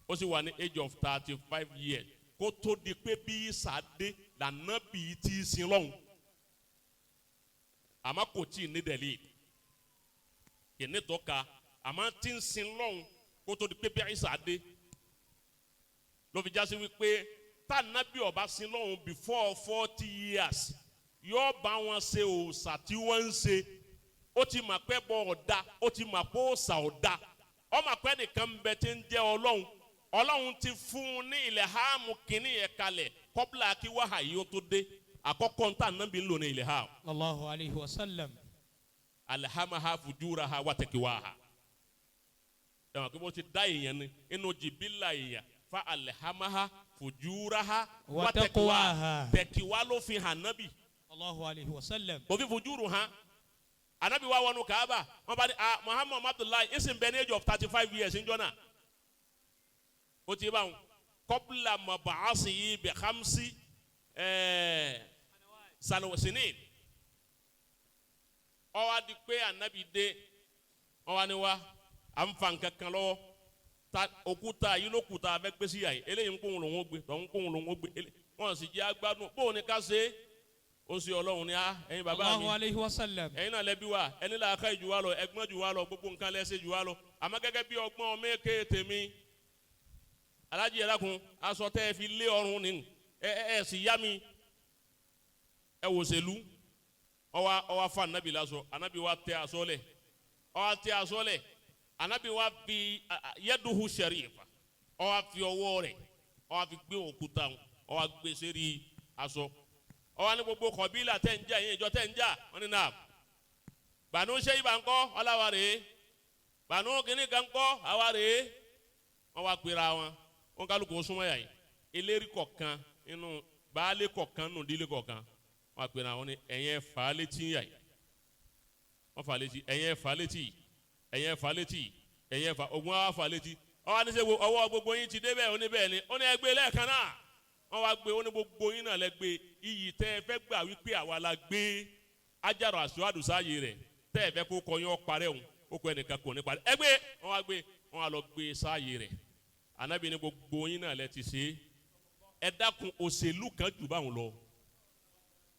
Ó sì wà ní age of 35 years kó tó di pé bí sàdé lànà bí tí sin lọ́hùn, àmọ́ kò tí ì ní dẹ̀lí kì ní tọ́ka, àmọ́ tí ń sin lọ́hùn kó tó di pé bí sàdé. Ló fi jásí wípé tànàbí ọba sin lọ́hùn before 40 years, yóò bá wọn ṣe òòṣà tí wọ́n ń ṣe. Ó ti mà pé bọ́ ọ̀dà, ó ti mà pé òòṣà ọ̀dà, ó mà pé nìkan ń bẹ tí ń jẹ́ Ọlọ́run. Ọlọ́run ti fún un ní ilhamu kínní yẹn kalẹ̀ kọ́bílà kí wàhálà ó tó dé. Àkọ́kọ́ ń tà nàbí ń lò ní ilham. صلى الله عليه وسلم. Alhamaha fujuraha wa takiwaha, dàmà kí wọ́n ti dá èèyàn ni inú jìbìlà èèyàn fa alhamaha fujuraha wa taqwaha. Tẹkiwa ló fi hàn nábì. صلى الله عليه وسلم. Kò fi fujuru hàn anabi. Wa wọnú Kaaba, wọn bá ní ah, Muhammad Abdullahi isin bẹ ní age of 35 years njọ́ náà. Ó ti bá wọn kọ́bùlà mabaasi yìí bẹ hamsi sanwó-sinin. Ó wá di pé anabi dé, wọn wá ní wa à ń fa nǹkan kan lọ́wọ́ ta, òkúta yìí ló kúta fẹ́ gbé sí yàyí, eléyìí ń kóhun lòún ó gbé, tọ̀hún kóhun lòún ó gbé, wọn sì jẹ́ agbádùn bóun ni ká ṣe é. Ó sì Ọlọ́run ní a ẹ̀yin bàbá mi Allahu alayhi wa sallam. ẹ̀yin náà lẹ́bi wa ẹni làákà jù wá lọ ẹgbọ́n jù wá lọ gbogbo nǹkan lẹ́sẹ̀ jù wá lọ àmọ́ gẹ́gẹ́ bí ọgbọ́n ọmọ èké tèmi alájí ẹ dákun aṣọ tẹ́ ẹ fi lé ọrùn ni ẹ ẹ ẹ sì yá mi ẹ wò sèlú ọwọ́ ọwọ́ fa anabi lásọ anabi wa tẹ aṣọ lẹ̀ ọwọ́ tẹ aṣọ lẹ̀ anabi wa fi yẹduhu sẹrífa ọwọ́ fi ọwọ́ rẹ̀ ọwọ́ fi gbé òkúta ọwọ́ gbé sẹ́rí aṣọ ọwọ́ ní gbogbo kọ̀bílà tẹ̀ ń jà yín ìjọ tẹ̀ ń jà wọ́n ní náà bànú sẹ́yìnbá ńkọ́ ọ̀làwà rèé bànú kìnnì kan ńkọ́ àwa rèé wọ́n wá pera wọn wọ́n kálukú súnmọ́ yà yìí eléri kọ̀ọ̀kan inú baálé kọ̀ọ̀kan nù dílé kọ̀ọ̀kan wọ́n wá pera wọn ní ẹ̀yẹ fà á létí yà yìí wọ́n fà á létí ẹ̀yẹ fà á létí ẹ̀yẹ fà á létí ẹ̀yẹ fà ogun wa fà á létí ọwọ́ àníṣe ọwọ́ gbogbo yín ti débẹ̀ ó ní bẹ́ẹ̀ ni ó ní ẹgbẹ́ lẹ́ẹ̀kan náà wọ́n wá gbé ó ní gbogbo yín náà lẹ gbé iyì tẹ́ ẹ fẹ́ gbà wípé àwa la gbé ajarò àṣùwádùsáyé rẹ̀ tẹ́ ẹ fẹ́ kó kọ yín ó parẹ́ òun ó kọ ẹnìkan kò ní parẹ́ ẹ gbé wọ́n wá gbé wọ́n wá lọ gbé sáàyè rẹ̀ Ànábì ní gbogbo yín náà lẹ ti ṣe é ẹ dákun òṣèlú kan jù báwọn lọ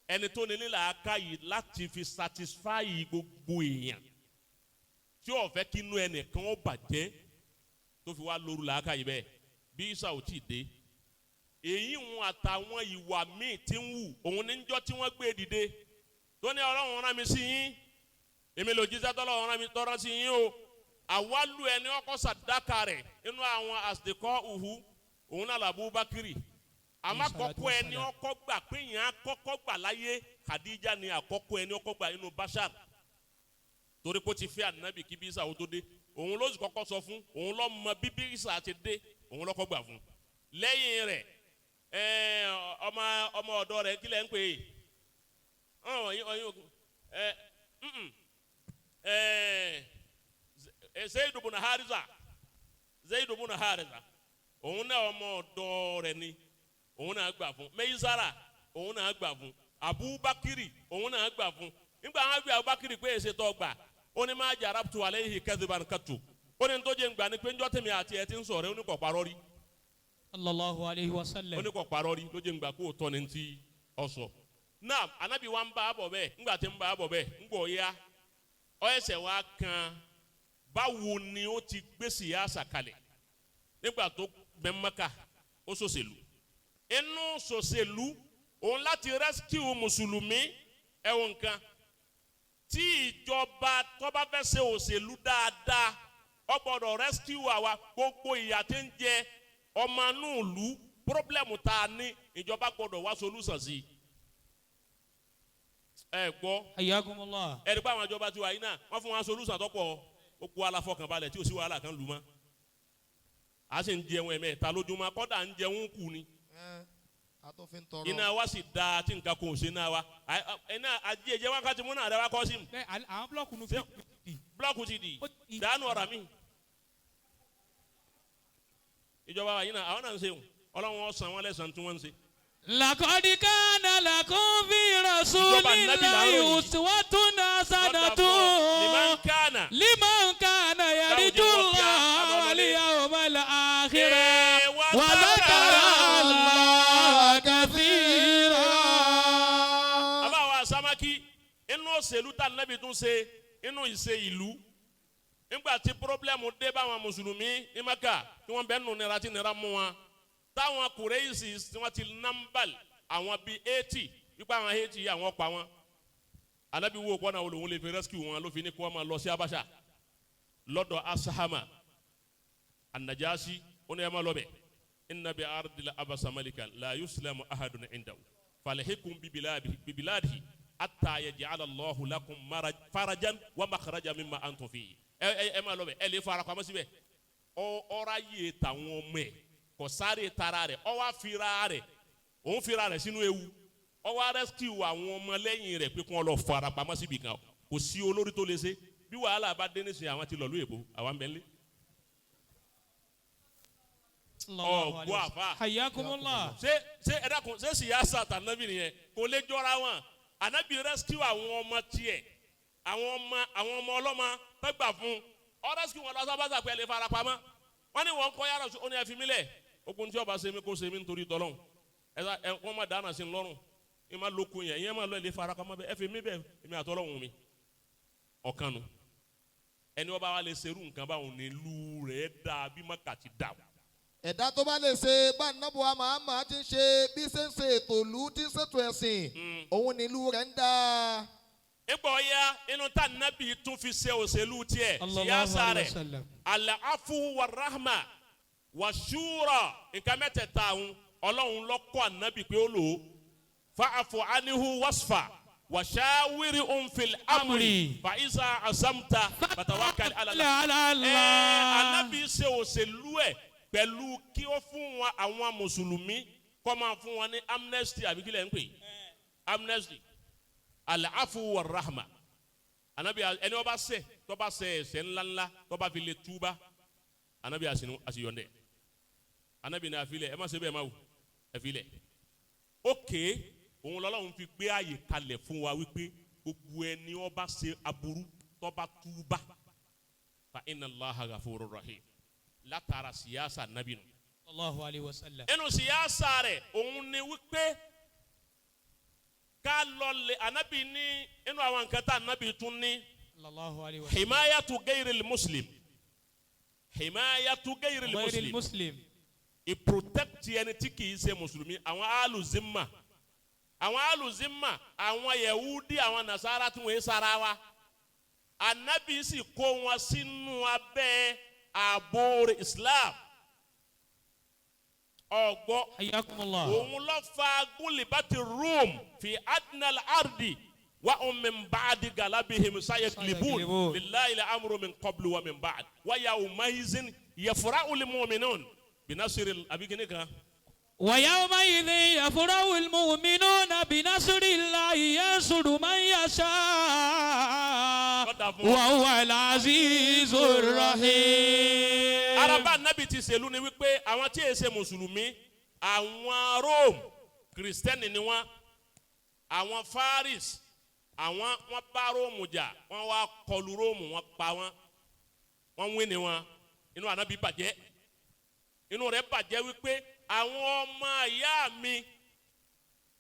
ẹni tó ní nílà aka yìí láti fi satisfy gbogbo èèyàn tí ó fẹ́ kí inú ẹnìkan ó bàjẹ́ tó fi wá lóru làákà yìí bẹ́ẹ̀ bí Isa ò tí ì dé èyí ń àtàwọn ìwà míì tí ń wù òun ní njọ́ tí wọ́n gbé dìde tó ní Ọlọ́run rán mi sí yín èmi lò jíṣẹ́ tọ́lọ́run rán mi tọ́rọ́ sí yín o àwálù ẹni ọkọ̀ sàdákà rẹ̀ inú àwọn àsìkò òhu òun náà làbú bákìrì àmọ́ àkọ́kọ́ ẹni ọkọ̀ gbà pé yẹn àkọ́kọ́ gbà láyé Khadija ni àkọ́kọ́ ẹni ọkọ̀ gbà inú Bashar torí kó ti fẹ́ ànábì kí bí Isa ó tó dé òun ló sì kọ́kọ́ sọ fún òun ló mọ bí bí Isa ti dé òun ló kọ́ gbà fún lẹ́yìn rẹ̀ ọmọ ọmọ ọ̀dọ́ rẹ̀ kílẹ̀ ń pè é Zaid ibn Hariza Zaid ibn Hariza òun náà ọmọ ọ̀dọ́ rẹ̀ ni òun náà gbà fún Meizara òun náà gbà fún Abubakiri òun náà gbà fún nígbà wọn gbé Abubakiri pé èsè tó gbà ó ní má jarabtu alayhi kadhiban qattu ó ní tó jẹ́ ngbà ni pé njọ́ tèmi àti ẹ̀ ti ń sọ̀rọ̀ ó ní kò parọ́ rí Sallallahu alayhi wa sallam. ó ní kò parọ́ rí ló jẹ́ ngbà kó o tọ́ ni ti ọ̀sọ̀ náà anabi wa ń bá a bọ̀ bẹ́ẹ̀ ńgbà tí ń bá a bọ̀ bẹ́ẹ̀ ńgbọ̀ ya ọ ẹsẹ̀ wa kan báwo ni ó ti gbé sìyáṣà kalẹ̀ nígbà tó bẹ Mẹ́kà ó ṣòṣèlú inú ṣòṣèlú òun láti rescue mùsùlùmí ẹ̀wọ̀n nǹkan tí ìjọba tó bá fẹ́ ṣe òṣèlú dáadáa ó gbọ́dọ̀ rescue àwa gbogbo ìyà tí ń jẹ ọmọ inú ìlú pírọ́blẹ̀mù tá a ní ìjọba gbọ́dọ̀ wá solúsàn sí i. Ẹ gbọ́ Hayyakumullah. ẹ̀rí pé àwọn ìjọba tiwa yìí náà wọ́n fún wa solúsàn tó pọ̀ ó kó aláfọkànbalẹ̀ tí ò sí wàhálà kan lù mọ́ a sì ń jẹun ẹ̀mẹ́ta lójúmọ́ kọ́dà ń jẹun kù ni àtúnfin tọrọ. iná wa sì da tí nǹkan kò sí iná wa iná àjíjẹ wákàtí múnà rẹ wá kọ́ sí mi Bẹ́ẹ̀ àwọn búlọ̀kù nu fi di. búlọ́ọ̀kù ti di Ó ti- dànù ọ̀rà mi. Ìjọba wa yìí náà àwọn náà ń ṣe o Ọlọ́run ó san wọn lẹ́san tí wọ́n ń ṣe. Laqad kana lakum fi Ìjọba Nábì là ń rasulillahi ròyìn. uswatun Liman hasanatun kana. liman kana yarju Allaha wal yawmal akhir Wa wa dhakara Allaha kathira. Àbá wa Samaki inú òṣèlú tá Nábì tún ṣe inú ìṣe ìlú nígbà tí pírọ́blẹ́mù dé báwọn mùsùlùmí ní Mẹ́kà tí wọ́n bẹ́ẹ̀ nù nira tí nira mú wọn táwọn kùrẹ́yìsì tí wọ́n ti nambal àwọn bíi 80 wípé àwọn 80 yìí àwọn pa wọn Ànábì wo kọ́nà olóhùn lè fi rescue wọn ló fi ní kí wọ́n máa lọ sí Abáṣà lọ́dọ̀ Asahama Anajasi ó ní ẹ máa lọ bẹ̀ inna bi ardil abasa malikan la yuslamu ahadun indahu falhikum bibiladihi hatta yaj'ala Allahu lakum farajan wa makhraja mimma antum fihi ẹ ẹ ẹ máa lọ bẹ̀ ẹ lè fara pamọ́ síbẹ̀ ọ̀rá yìí tàwọn ọmọ ẹ̀ kò sáré tara rẹ̀ ó wá fira rẹ̀ òun fira rẹ̀ sínú ewu ó wá rescue àwọn ọmọ lẹ́yìn rẹ̀ pé kí wọ́n lọ fara pamọ́ síbi kan kò sí olórí tó lè ṣe bí wàhálà bá dé nísìnyí àwọn ti lọ lú èbó àwọn bẹ́ẹ̀ lé ọ̀gbọ́ àfa Hayyakumullah. ṣé ṣé ẹ dákun ṣé sìyáṣà tànàbì nìyẹn kò lè jọra wọn ànábì rescue àwọn ọmọ tiẹ̀ àwọn ọmọ àwọn ọmọ ọlọ́mọ tó gbà fún ọ rescue wọn lọ sábàṣà pé ẹ lè fara pamọ́ wọn ní wọn kọ́ yàrá ó ní ẹ fi mí lẹ̀ ogun tí ọba ṣe mí kó ṣe mí nítorí tọ́lọ́hún ẹ sá ẹ wọ́n má dáná sí i lọ́rùn Ẹ má lóko yẹn, ìyẹn má lọ ilé farakọ bẹ, ẹ fi mí bẹ, èmi àtọ́lọ́hún mi. Ọ̀kan nu. Ẹni wọ́n bá wà lè serú nǹkan báwọn ní ìlú rẹ̀ dá bí Maka ti dà. Ẹ̀dá tó bá lè ṣe bá nàbọ̀ Muhammad ti ń ṣe, bí ṣe ń ṣe ètò ìlú, tí ń ṣètò ẹ̀sìn, òun nílùú rẹ̀ ń dá. Ipò ọ̀ya inú tá nábì tún fi ṣe òṣèlú tiẹ̀, Sallallahu siyasa alayhi rẹ̀, wa sallam. al-afu wa rahma wa shura, nǹkan mẹ́tẹ̀ẹ̀ta àwọn Ọlọ́run ló kọ́ ànábì pé ó lò ó. Fa'afu anhu wasfa wa shawirhum fil amri Amri. fa iza azamta fatawakkal ala Allah. Ala Ẹ Allah. ànábì ṣe òṣèlú ẹ̀ pẹ̀lú kí ó fún wọn, àwọn mùsùlùmí, kó máa fún wọn ní amnesty, àbí kílẹ̀ ń pè amnesty, al-afu wa rahma. Anabi, ẹni wọ́n bá ṣẹ̀, tó bá ṣẹ̀ ẹ̀ṣẹ̀ ńláńlá, tó bá fi lè túbá, anabi àṣeyọ̀ndẹ̀. Anabi ní àfilẹ̀, ẹ má ṣe bẹ́ẹ̀, má wù ẹ filẹ̀. Ókè òun lọ́lọ́run fi gbé àyè kalẹ̀ fún wa wípé gbogbo ẹni wọ́n bá ṣe aburú, tó bá túbá, fa inna Allaha ghafurur rahim. Látara siyasa anabi nù. Sallallahu alayhi wa sallam. Ẹnu siyasa rẹ̀, òun ni wípé ká lọ lè anabi ní inú àwọn nǹkan tá anabi tún ní. Sallallahu alayhi wa sallam. Himayatu gayril muslim, himayatu gayril Ghayril muslim, muslim. I protect ẹni tí kìí ṣe mùsùlùmí, àwọn aluzimma, àwọn aluzimma, àwọn yahudi, àwọn nasara tí wọ́n sara wa. Anabi sì kó wọn sínú abẹ́ ààbò rẹ̀, Islam ọgbọ́. Hayyakumullah. Òun ló fa gulibati Rome fi adnal ardi wa hum min ba'di galabihim sayaglibun. Sayaglibun. Lillahi al-amru min qablu wa min ba'd wa yawmaizin yafra'u al-mu'minun binasiri abikini kan. ويومئذ يفرح المؤمنون بنصر الله، ينصر من يشاء وهو العزيز الرحيم. Araba nabi ti ṣèlú ni wípé àwọn tí èsè mùsùlùmí, àwọn Rome, kìrìsìtẹ́nì ni wọ́n, àwọn Faris, àwọn wọ́n bá Rome jà, wọ́n wá kọlu Rome, wọ́n pa wọ́n, wọ́n wí ni wọn. Inú anabi bàjẹ́, inú rẹ̀ bàjẹ́ wípé àwọn ọmọ ìyá mi,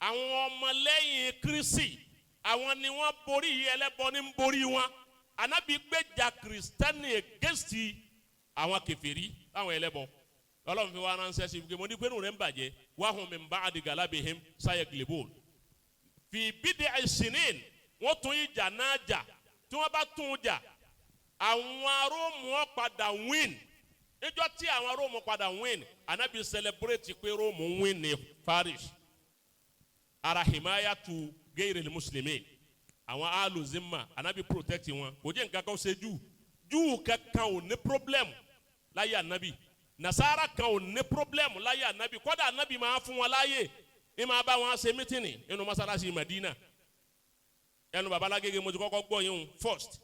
àwọn ọmọ lẹ́yìn Kristi, àwọn ni wọ́n borí yìí, ẹlẹ́bọ ní ń borí wọn. Anabi gbèjà kìrìsìtẹ́nì against àwọn kèfèrí, àwọn ẹlẹ́bọ. Ọlọ́run fi wá ránṣẹ́ sí i, mo ní pé inú rẹ̀ ń bàjẹ́. Wahum min ba'di galabihim sayaglibun fi bid'i sinin. Wọ́n tún ìjà náà jà. Tí wọ́n bá tún jà, àwọn Róòmù ó padà win. Níjọ́ tí àwọn Róòmù padà win, anabi celebrate pé Róòmù win ní Faris. Ara himayatu gayril muslimin, àwọn aluzimma, anabi protect wọn. Kò jẹ́ nǹkan kan ṣe jù júù kankan ò ní problem láyé anabi, nasara kan ò ní problem láyé anabi. Kódà anabi máa fún wọn láyè ní máa bá wọn ṣe meeting nínú masalasi Madina. Ẹnu babalágége mo ti kọ́kọ́ gbọ́ yín first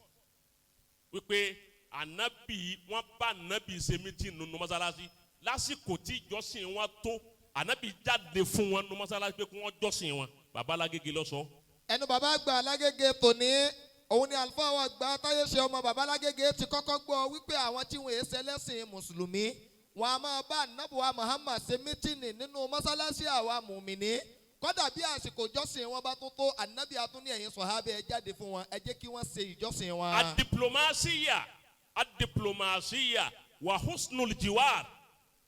wípé anabi, wọn bá anabi ṣe meeting nínú masalasi. Lásìkò tí ìjọsìn wọn tó, anabi jáde fún wọn nínú masalasi pé kí wọ́n jọ́sìn wọn. Babalágége ló sọ. Ẹnu bàbá àgbà Alágége tòní, òun ni àlùfáà wa àgbà táyé ṣe ọmọ bàbá Alágége ti kọ́kọ́ gbọ́ wípé àwọn tí wọ́n ṣe lẹ́sìn mùsùlùmí, wọn a máa bá ànábùwà Muhammad ṣe meeting nínú mọ́sálásí. Àwa mùmìnì, kódà bí àsìkò ìjọsìn wọn bá tó tó, ànábì atúní ẹ̀yin sọ̀hábẹ́, ẹ jáde fún wọn, ẹ jẹ́ kí wọ́n ṣe ìjọsìn wọn. Adiplomasiya, adiplomasiya wa husnul jiwar,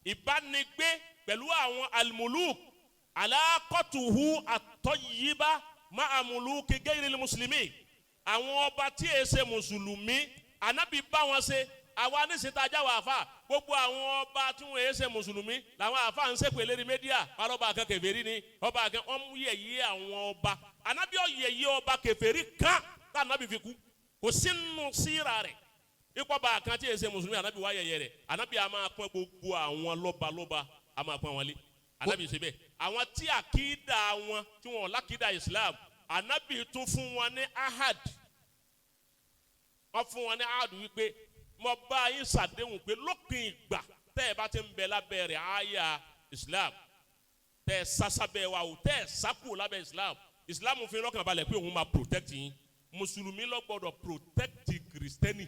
ìbánigbé pẹ̀lú àwọn almuluk, alaqatuhu at-tayyiba ma'a muluki gayril muslimi, àwọn ọba tí è ṣe mùsùlùmí, ànábì bá wọn ṣe. Àwa níṣìṣẹ́ ajá wà fà, gbogbo àwọn ọba tí wọn è ṣe mùsùlùmí làwọn àfa ń ṣèpè lérí media. Ọlọ́ba kan kèfèrí ni ọba kan, wọ́n mú yẹ̀yẹ́ àwọn ọba. Ànábì ọ̀yẹ̀yẹ́ ọba kèfèrí kan tá ànábì fi kú, kò sínú síra rẹ̀ ikọ̀ bá kan tí è ṣe mùsùlùmí. Ànábì wá yẹ̀yẹ́ rẹ̀. Ànábì a máa pọ́n gbogbo àwọn lọ́balọ́ba, a máa pọ́n wọn lé. Ànábì ṣe bẹ́ẹ̀. Àwọn tí àkídà wọn, tí wọn lákìdá Islam, ànábì tún fún wọn ní ahad. Wọ́n fún wọn ní ahad wípé mo bá yín ṣàdéhùn pé lópin ìgbà tẹ́ ẹ bá ti ń bẹ lábẹ́ rẹ̀, àyà Islam, tẹ́ ẹ sásábẹ́ wa o, tẹ́ ẹ sákò lábẹ́ Islam, Islam fi lọ́kàn balẹ̀ pé òun máa protect yín. Mùsùlùmí ló gbọ́dọ̀ protect kìrìsìtẹ́nì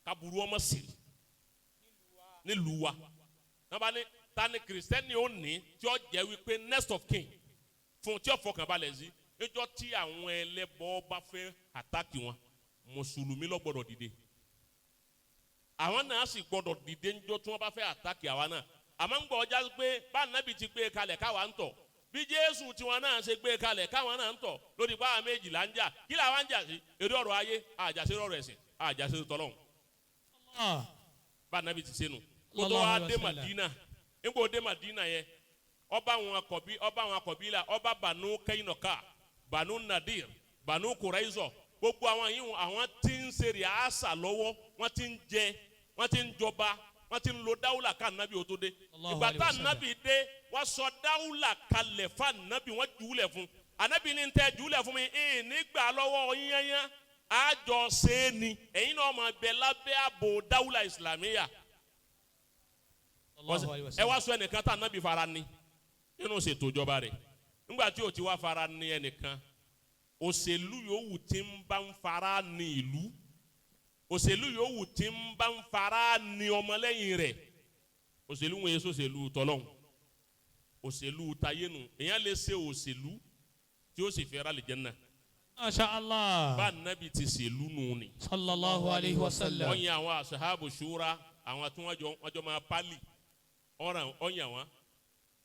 kaburu ọmọ sí nílùú wa. Wọ́n bá ní ta ni kìrìsìtẹ́nì ó ní tí ó jẹ́ wípé next of kin. Fún tí ó fọkàn balẹ̀ sí, níjọ́ tí àwọn ẹlẹ́bọ bá fẹ́ àtàkì wọn, mùsùlùmí ló gbọ́dọ̀ dìde. Àwọn náà sì gbọ́dọ̀ dìde níjọ́ tí wọ́n bá fẹ́ àtàkì àwa náà. Àmọ́ ń gbọ́ ọjà pé bá nàbì ti gbé kalẹ̀ káwa ń tọ̀, bí Jésù tiwọn náà ṣe gbé kalẹ̀ káwọn náà ń tọ̀ lórí pé àwọn méjì là ń jà. Kí làwọn ń jà sí? Eré ọ̀rọ̀ ayé, àjàsí ọ̀rọ̀ ẹ̀sìn, àjàsí tọ́lọ́hún. Allah. Bá nàbì ti sẹ́nu kótó wa dé Madina. Nígbà dé Madina yẹn, ọba àwọn akọ̀bí, ọba àwọn akọ̀bí la, ọba Banu Kẹ́yìnọ̀ká, Banu Nadir, Banu Kuraizọ, gbogbo àwọn yìí, àwọn tí ń ṣe rìásà lọ́wọ́, wọ́n ti ń jẹ, wọ́n ti ń jọba, wọ́n ti ń lo dáwùlà ká nàbì ó tó dé. Allahu Ìgbà alayhi tá wa sallam. nàbì dé, wọ́n sọ dáwùlà kalẹ̀ fún nàbì, wọ́n jùúlẹ̀ fún ànábì ní tẹ́ jùúlẹ̀ fún mi ìyìn nígbà lọ́wọ́ yányán, àjọ ṣe é ni ẹ̀yin náà máa bẹ lábẹ́ ààbò dáwùlà ìsìlámíyà. Allahu alayhi wa Ẹ sallam. wá sọ ẹnìkan tá ànábì fara ni nínú ṣètò ìjọba rẹ̀. Nígbà tí o ti wá fara ni ẹnìkan, òṣèlú yòówù tí ń bá ń fara ni ìlú, òṣèlú yòówù tí ń bá ń fara ni ọmọlẹ́yìn rẹ̀, òṣèlú wọn yé sòṣèlú tọlọ́hun, òṣèlú tayénu. Èèyàn lè ṣe òṣèlú tí ó sì fẹ́ ra lè jẹ́ náà. Masha Allah. Bá ànábì ti ṣèlú nù ni. Sallallahu alayhi wa sallam. Wọ́n yan àwọn asahabu shura, àwọn tí wọ́n jọ máa pálí ọ̀ràn, ọ̀yàn wọn.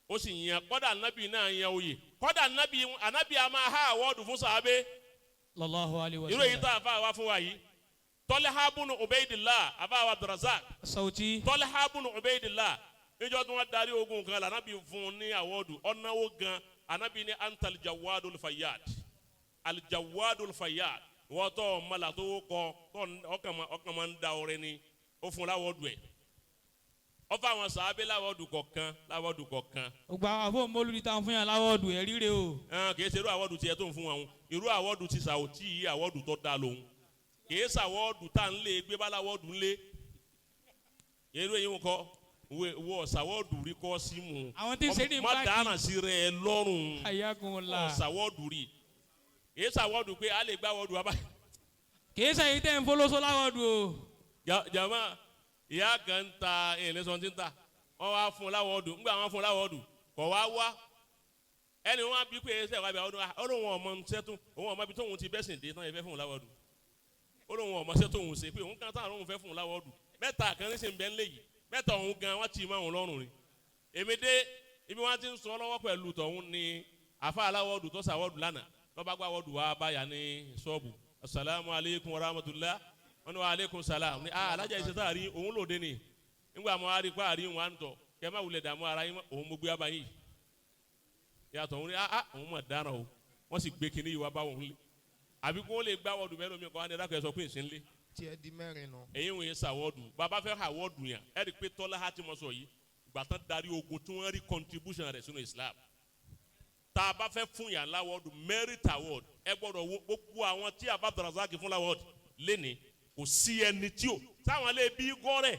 Ó sì yan kọ́dà ànábì náà yan oyè, kọ́dà ànábì a máa há àwọ́dù fún sàábé. Sallallahu alayhi wa Irú èyí tá sallam. a fa wá fún wa yìí, Tọ́lá bunu Ubaydillah, àfa wa Abdulrazak. Sauti. Tọ́lá bunu Ubaydillah, níjọ́ tí wọ́n darí ogun kan la, ànábì fún un ní àwọ́dù ọ̀nàwó gan. Ànábì ní antal jawadul fayyad, aljawadul fayyad, wọ́n tọ́ mọ́lá tó kọ́ ọkàn máa ń da ọrẹ ni. Ó fún un láwọ́dù ẹ̀, ó fún àwọn sàábé láwọ́dù kọ̀ọ̀kan, láwọ́dù kọ̀ọ̀kan. Gbogbo àwọn àfọ̀ mọ́lúdi tá à ń fún yàn láwọ́dù ẹ̀ ríre o. Kì í ṣe irú àwọ́dù tiẹ̀ tó ń fún wọn, irú àwọ́dù ti sàwọ́tì yìí, àwọ́dù tó da lòun, kì í sàwọ́dù tá à ń lé gbé bá láwọ́dù ń lé. Irú èyí ń kọ́ wọ sàwọ́dù rí kọ́ sí mu. Àwọn tí ń ṣe ní má báàkì. dáràn sí rẹ lọ́rùn. Ayakunla. Sàwọ́dù rí, kì í sàwọ́dù pé a lè gbá wọ́dù wa báyìí. Kì í sẹ́yìn tẹ́ ń fọlọ́sọ láwọ́dù o. Jama, ìyá kan ń ta ẹlẹ́sọ̀n tí ń ta, wọ́n wá fún un láwọ́dù. Ńgbà wọ́n fún un láwọ́dù kọ̀ wá wá ẹni wọ́n á bí pé ẹsẹ̀ wá bí àwọn ọdún, ó lóun ọmọ ṣẹ́ tó òun ọmọ ibi tóun ti bẹ́sìn dé tán ẹ fẹ́ fún un láwọ́dù. Ó lóun ọmọ ṣẹ́ tóun ṣe pé òun kan táwọn òun fẹ́ fún un láwọ́dù mẹ́ta kan ní sìn bẹ́ẹ̀ ńlẹ̀ yìí, mẹ́ta òun gan wọ́n ti máa òun lọ́rùn ni. Èmi dé ibi wọ́n ti ń sọ lọ́wọ́ pẹ̀lú tọ̀hún ni àfa aláwọ̀dù tó sàwọ́dù lánàá lọ́ba gbá wọ́dù wá báyà ní ṣọ́ọ̀bù. Asalaamu aleykum wa rahmatulah. Wọ́n ní wa aleykum salam ní alájà ìṣe tá a rí òun lòde ni. Nígbà mọ́ àrí pa àrí wọn à ń tọ̀ kẹ́ má wulẹ̀ dààmú ara yín mọ́, òun mo gbé wá báyìí yàtọ̀. Òun ní òun mọ̀ dáná o. Wọ́n sì gbé kinní yìí wá bá òun lé, àbí kó lè gbá wọ́dù bẹ́ẹ̀ lómi kọ́ wá ní ẹ̀dá kan sọ pé ìsìn lé. Tiẹ̀ di mẹ́rin nù. Èyí ń wòye sàwọ́dù bàbá fẹ́ àwọ́dù yàn. Ẹ̀ rí i pé tọ́lá ha ti mọ̀ sọ yìí, ìgbà tán darí ogun tí wọ́n rí contribution rẹ̀ sínú Islam, tá a bá fẹ́ fún yàn láwọ́dù, merit award, ẹ gbọ́dọ̀ wo gbogbo àwọn tí a bá Abdulrasaq fún láwọ́dù lẹ́ni. Kò sí ẹni tí o táwọn lè bí gọ́rẹ̀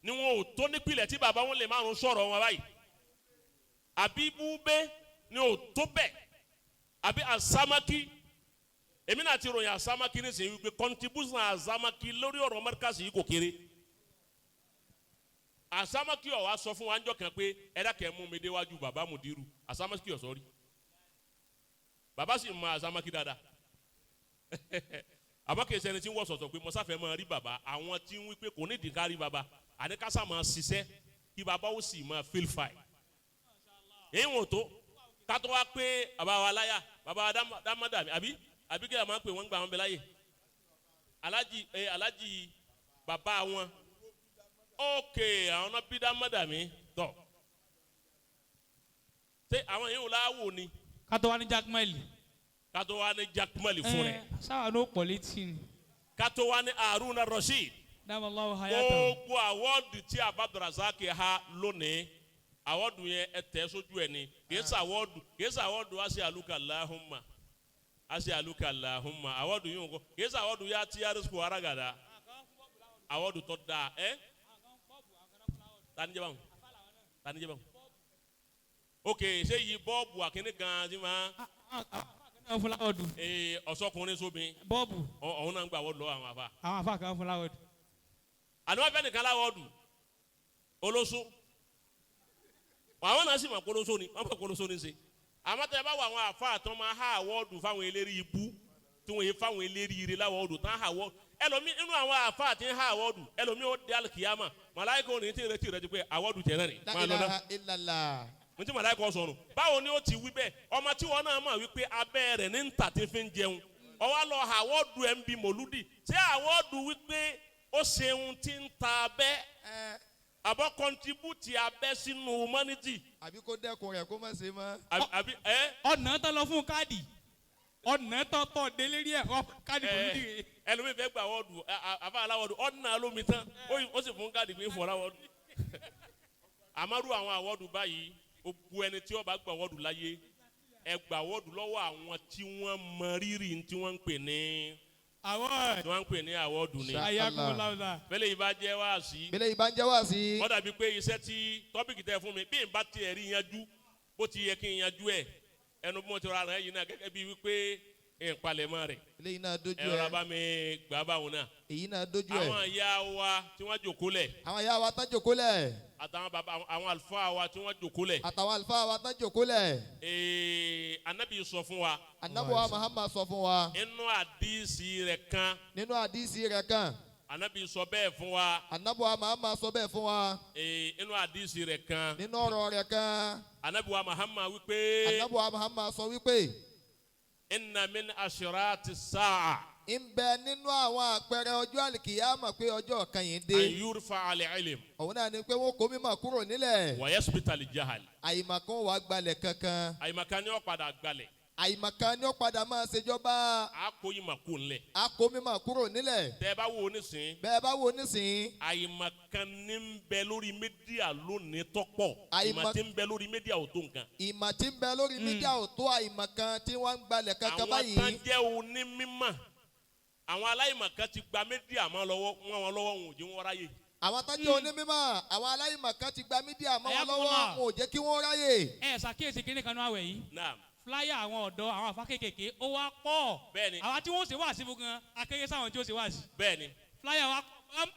ni wọn ò tó nípìnlẹ̀ tí bàbá wọn lè márùn sọ̀rọ̀ wọn báyìí, àbí búbẹ́ ni ò tó bẹ́ẹ̀, àbí Asamaki. Èmi náà ti ròyìn Asamaki nísìnyí wípé contribution Asamaki lórí ọ̀rọ̀ mọ́ríkàsì yìí kò kéré. Asamaki ọ̀ wá sọ fún wa ńjọ́ kan pé ẹ dákẹ́ mú mi déwájú bàbá Mudiru. Asamaki ọ̀ sọ rí, bàbá sì mọ Asamaki dáadáa, àmọ́ kìí ṣẹni tí ń wọ̀ sọ̀tọ̀ pé mọ́sáfẹ́ máa rí bàbá. Àwọn tí ń wí pé kò ní ìdíkà rí bàbá, àníkásá máa ṣiṣẹ́ kí bàbá ó sì máa feel fine. Èyí wọn ò tó kátó wá pé bàbá wa láyà, bàbá wa dámádàmí, àbí kí la máa ń pè wọ́n gbà wọn bẹ láyè, alájì ẹ alájì bàbá wọn. Ok, àwọn náà bí dámádàmí tọ̀ ṣé àwọn yìí ò láwò ni. Kátó wá ní Jack Mile. Kátó wá ní Jack Mile fún rẹ̀. Sáwà ló pọ̀ létí ni. Kátó wá ní Haruna Rasheed. Dábàá hayata. Gbogbo àwọ́dù tí Abdulrasaq ha lónìí, àwọ́dù yẹn ẹ tẹ̀ sójú ẹ ni. Kìí sàwọ́dù, kìí sàwọ́dù á sì àlùkà láhùnmá, á sì àlùkà láhùnmá. Àwọ́dù yìí ń kọ́ kìí sàwọ́dù yá tí arísùkù arágàdá, àwọ́dù tó dáa ẹ. Tani jẹ́ báwọn? Tani jẹ́ báwọn? Ok, ṣé yìí bọ́ọ̀bù àkíní gan-an ti máa Kan fún láwọ́dù. Ee, ọ̀sọ́kùnrin sóbin. Bọ́ọ̀bù. Ọ̀hún náà ń gbà wọ́ọ̀dù lọ́wọ́ àwọn afa. Àwọn afa kan fún láwọ́dù. Àní wọ́n fẹ́ nìkan láwọ́ọ̀dù olóso, àwọn náà sì mọ̀ kólóso ni wọ́n mọ̀ kólóso ni ṣe. Àmọ́ tẹ́ ẹ bá wọ àwọn àfáà tó máa há award fáwọn eléré ibú tí wọ́n yé fáwọn eléré ire láwọ́ọ̀dù tán há award. Ẹlòmí inú àwọn àfáà tí ń há award, ẹlòmí ó dé alikiyama, màláíkà ò ní tí ń retí rẹ ti pé award tẹ̀ náà ni. La Máa lọ náà ilaha illallah. ntí màláíkà sọnù. Báwo ni ó ti wí bẹ́ẹ̀? Ọmọ tí wọn náà mọ̀ wípé abẹ́ rẹ̀ ní ń tà tí fi ń jẹun, ọwọ́ lọ award ẹ̀ ń bi mòlúdì. Ṣé award wípé ó ṣeun tí ń ta abẹ́ Ẹ àbọ̀ contribute abẹ́ sínú humanity? Àbí kó dẹ́kun rẹ̀ kó má ṣe mọ́. Àbí ẹ Ọ̀nà tán lọ fún káàdì, ọ̀nà tán tọ̀ délé rí ẹ̀ ọ káàdì kò ní ẹ dìre. Ẹlòmíì fẹ́ gba award, àfa aláwọ̀dù, ọ̀nà lómi tán, ó sì fún káàdì pé fún aláwọ̀dù. Àmọ́rú àwọn award báyìí, gbogbo ẹni tí ó bá gba award láyé, ẹ gba award lọ́wọ́ àwọn tí wọ́n mọ rírì tí wọ́n ń pè ní Àwọn tí wọ́n ń pè ní award ni. Ayakumulawusa. Fẹ́lẹ́ yìí bá jẹ́ wáàsí. Bílẹ̀ yìí bá ń jẹ́ wá sí. Ó dàbí pé iṣẹ́ tí topic tẹ́ fún mi, bí n bá tiẹ̀ rí yanjú bó ti yẹ kí n yanjú ẹ̀, ẹnu bí mo ti rọra rẹ̀ yìí náà gẹ́gẹ́ bí wípé ìpalẹ̀mọ́ rẹ̀ Eléyìí náà dójú ẹ rọra ẹ. bá mi gbà báwọn náà. Èyí náà dójú ẹ. Àwọn ìyá wa tí wọ́n jòkó lẹ̀ Àwọn ìyá wa tán jòkó lẹ̀. àtàwọn bàbá, àwọn àlùfáà wa tí wọ́n jòkó lẹ̀. Àtàwọn àlùfáà wa tán jòkó lẹ̀. Anabi sọ fún wa Ànábì Muhammad sọ fún wa. inú àdìsí rẹ̀ kan. Nínú àdìsí rẹ̀ kan. Anabi sọ bẹ́ẹ̀ fún wa. Ànábì Muhammad sọ bẹ́ẹ̀ fún wa. Inú àdìsí rẹ̀ kan. Nínú ọ̀rọ̀ rẹ̀ kan. Anabi wa Muhammad wípé Ànábì Muhammad sọ wípé. inna min ashirati sa'a Ń bẹ nínú àwọn àpẹẹrẹ ọjọ́ àlìkìyàmọ̀ pé ọjọ́ kan yìí dé. an yurfa al-ilm Òun náà ni pé wọ́n kó mímọ̀ kúrò nílẹ̀. wa yasbita al-jahal. Àyìnmọ̀kan wàá gbalẹ̀ kankan. Àyìnmọ̀kan ni ó padà gbalẹ̀. Àyìnmọ̀kan ni ó padà máa ṣèjọba. A kó ìmọ̀ kó ńlẹ̀. A kó mímọ̀ kúrò nílẹ̀. Tẹ́ ẹ bá wo nísìnyí, Bẹ́ẹ̀ bá wo nísìnyí. Àyìnmọ̀kan ní ń bẹ lórí media lónìí tọ́pọ̀. Ìmọ̀ tí ń bẹ lórí media ò tó nǹkan. Ìmọ̀ tí ń bẹ lórí media ò tó àyìnmọ̀kan tí wọ́n ń gbalẹ̀ kankan Àwọn báyìí. tán jẹ́ onímọ̀, àwọn aláìmọ̀kan ti gba media mọ́ lọ́wọ́ wọn wọn lọ́wọ́, wọn ò jẹ́ wọn ráyè. Àwọn tó jẹ́ onímọ̀, àwọn aláìmọ̀kan ti gba media mọ́ wọn lọ́wọ́, Ayakumullah. wọn ò jẹ́ kí wọ́n ráyè. Ẹ ṣàkíyèsí kíní kan náà àwẹ̀ yìí. Naam. Flyer àwọn ọ̀dọ́, àwọn àfa kéékèèké, ó wá pọ̀. Bẹ́ẹ̀ni. Àwa tí wọ́n ṣe wá sí fún gan akéré sáwọn tí ó ṣe wá sí. Bẹ́ẹ̀ni. Flyer wa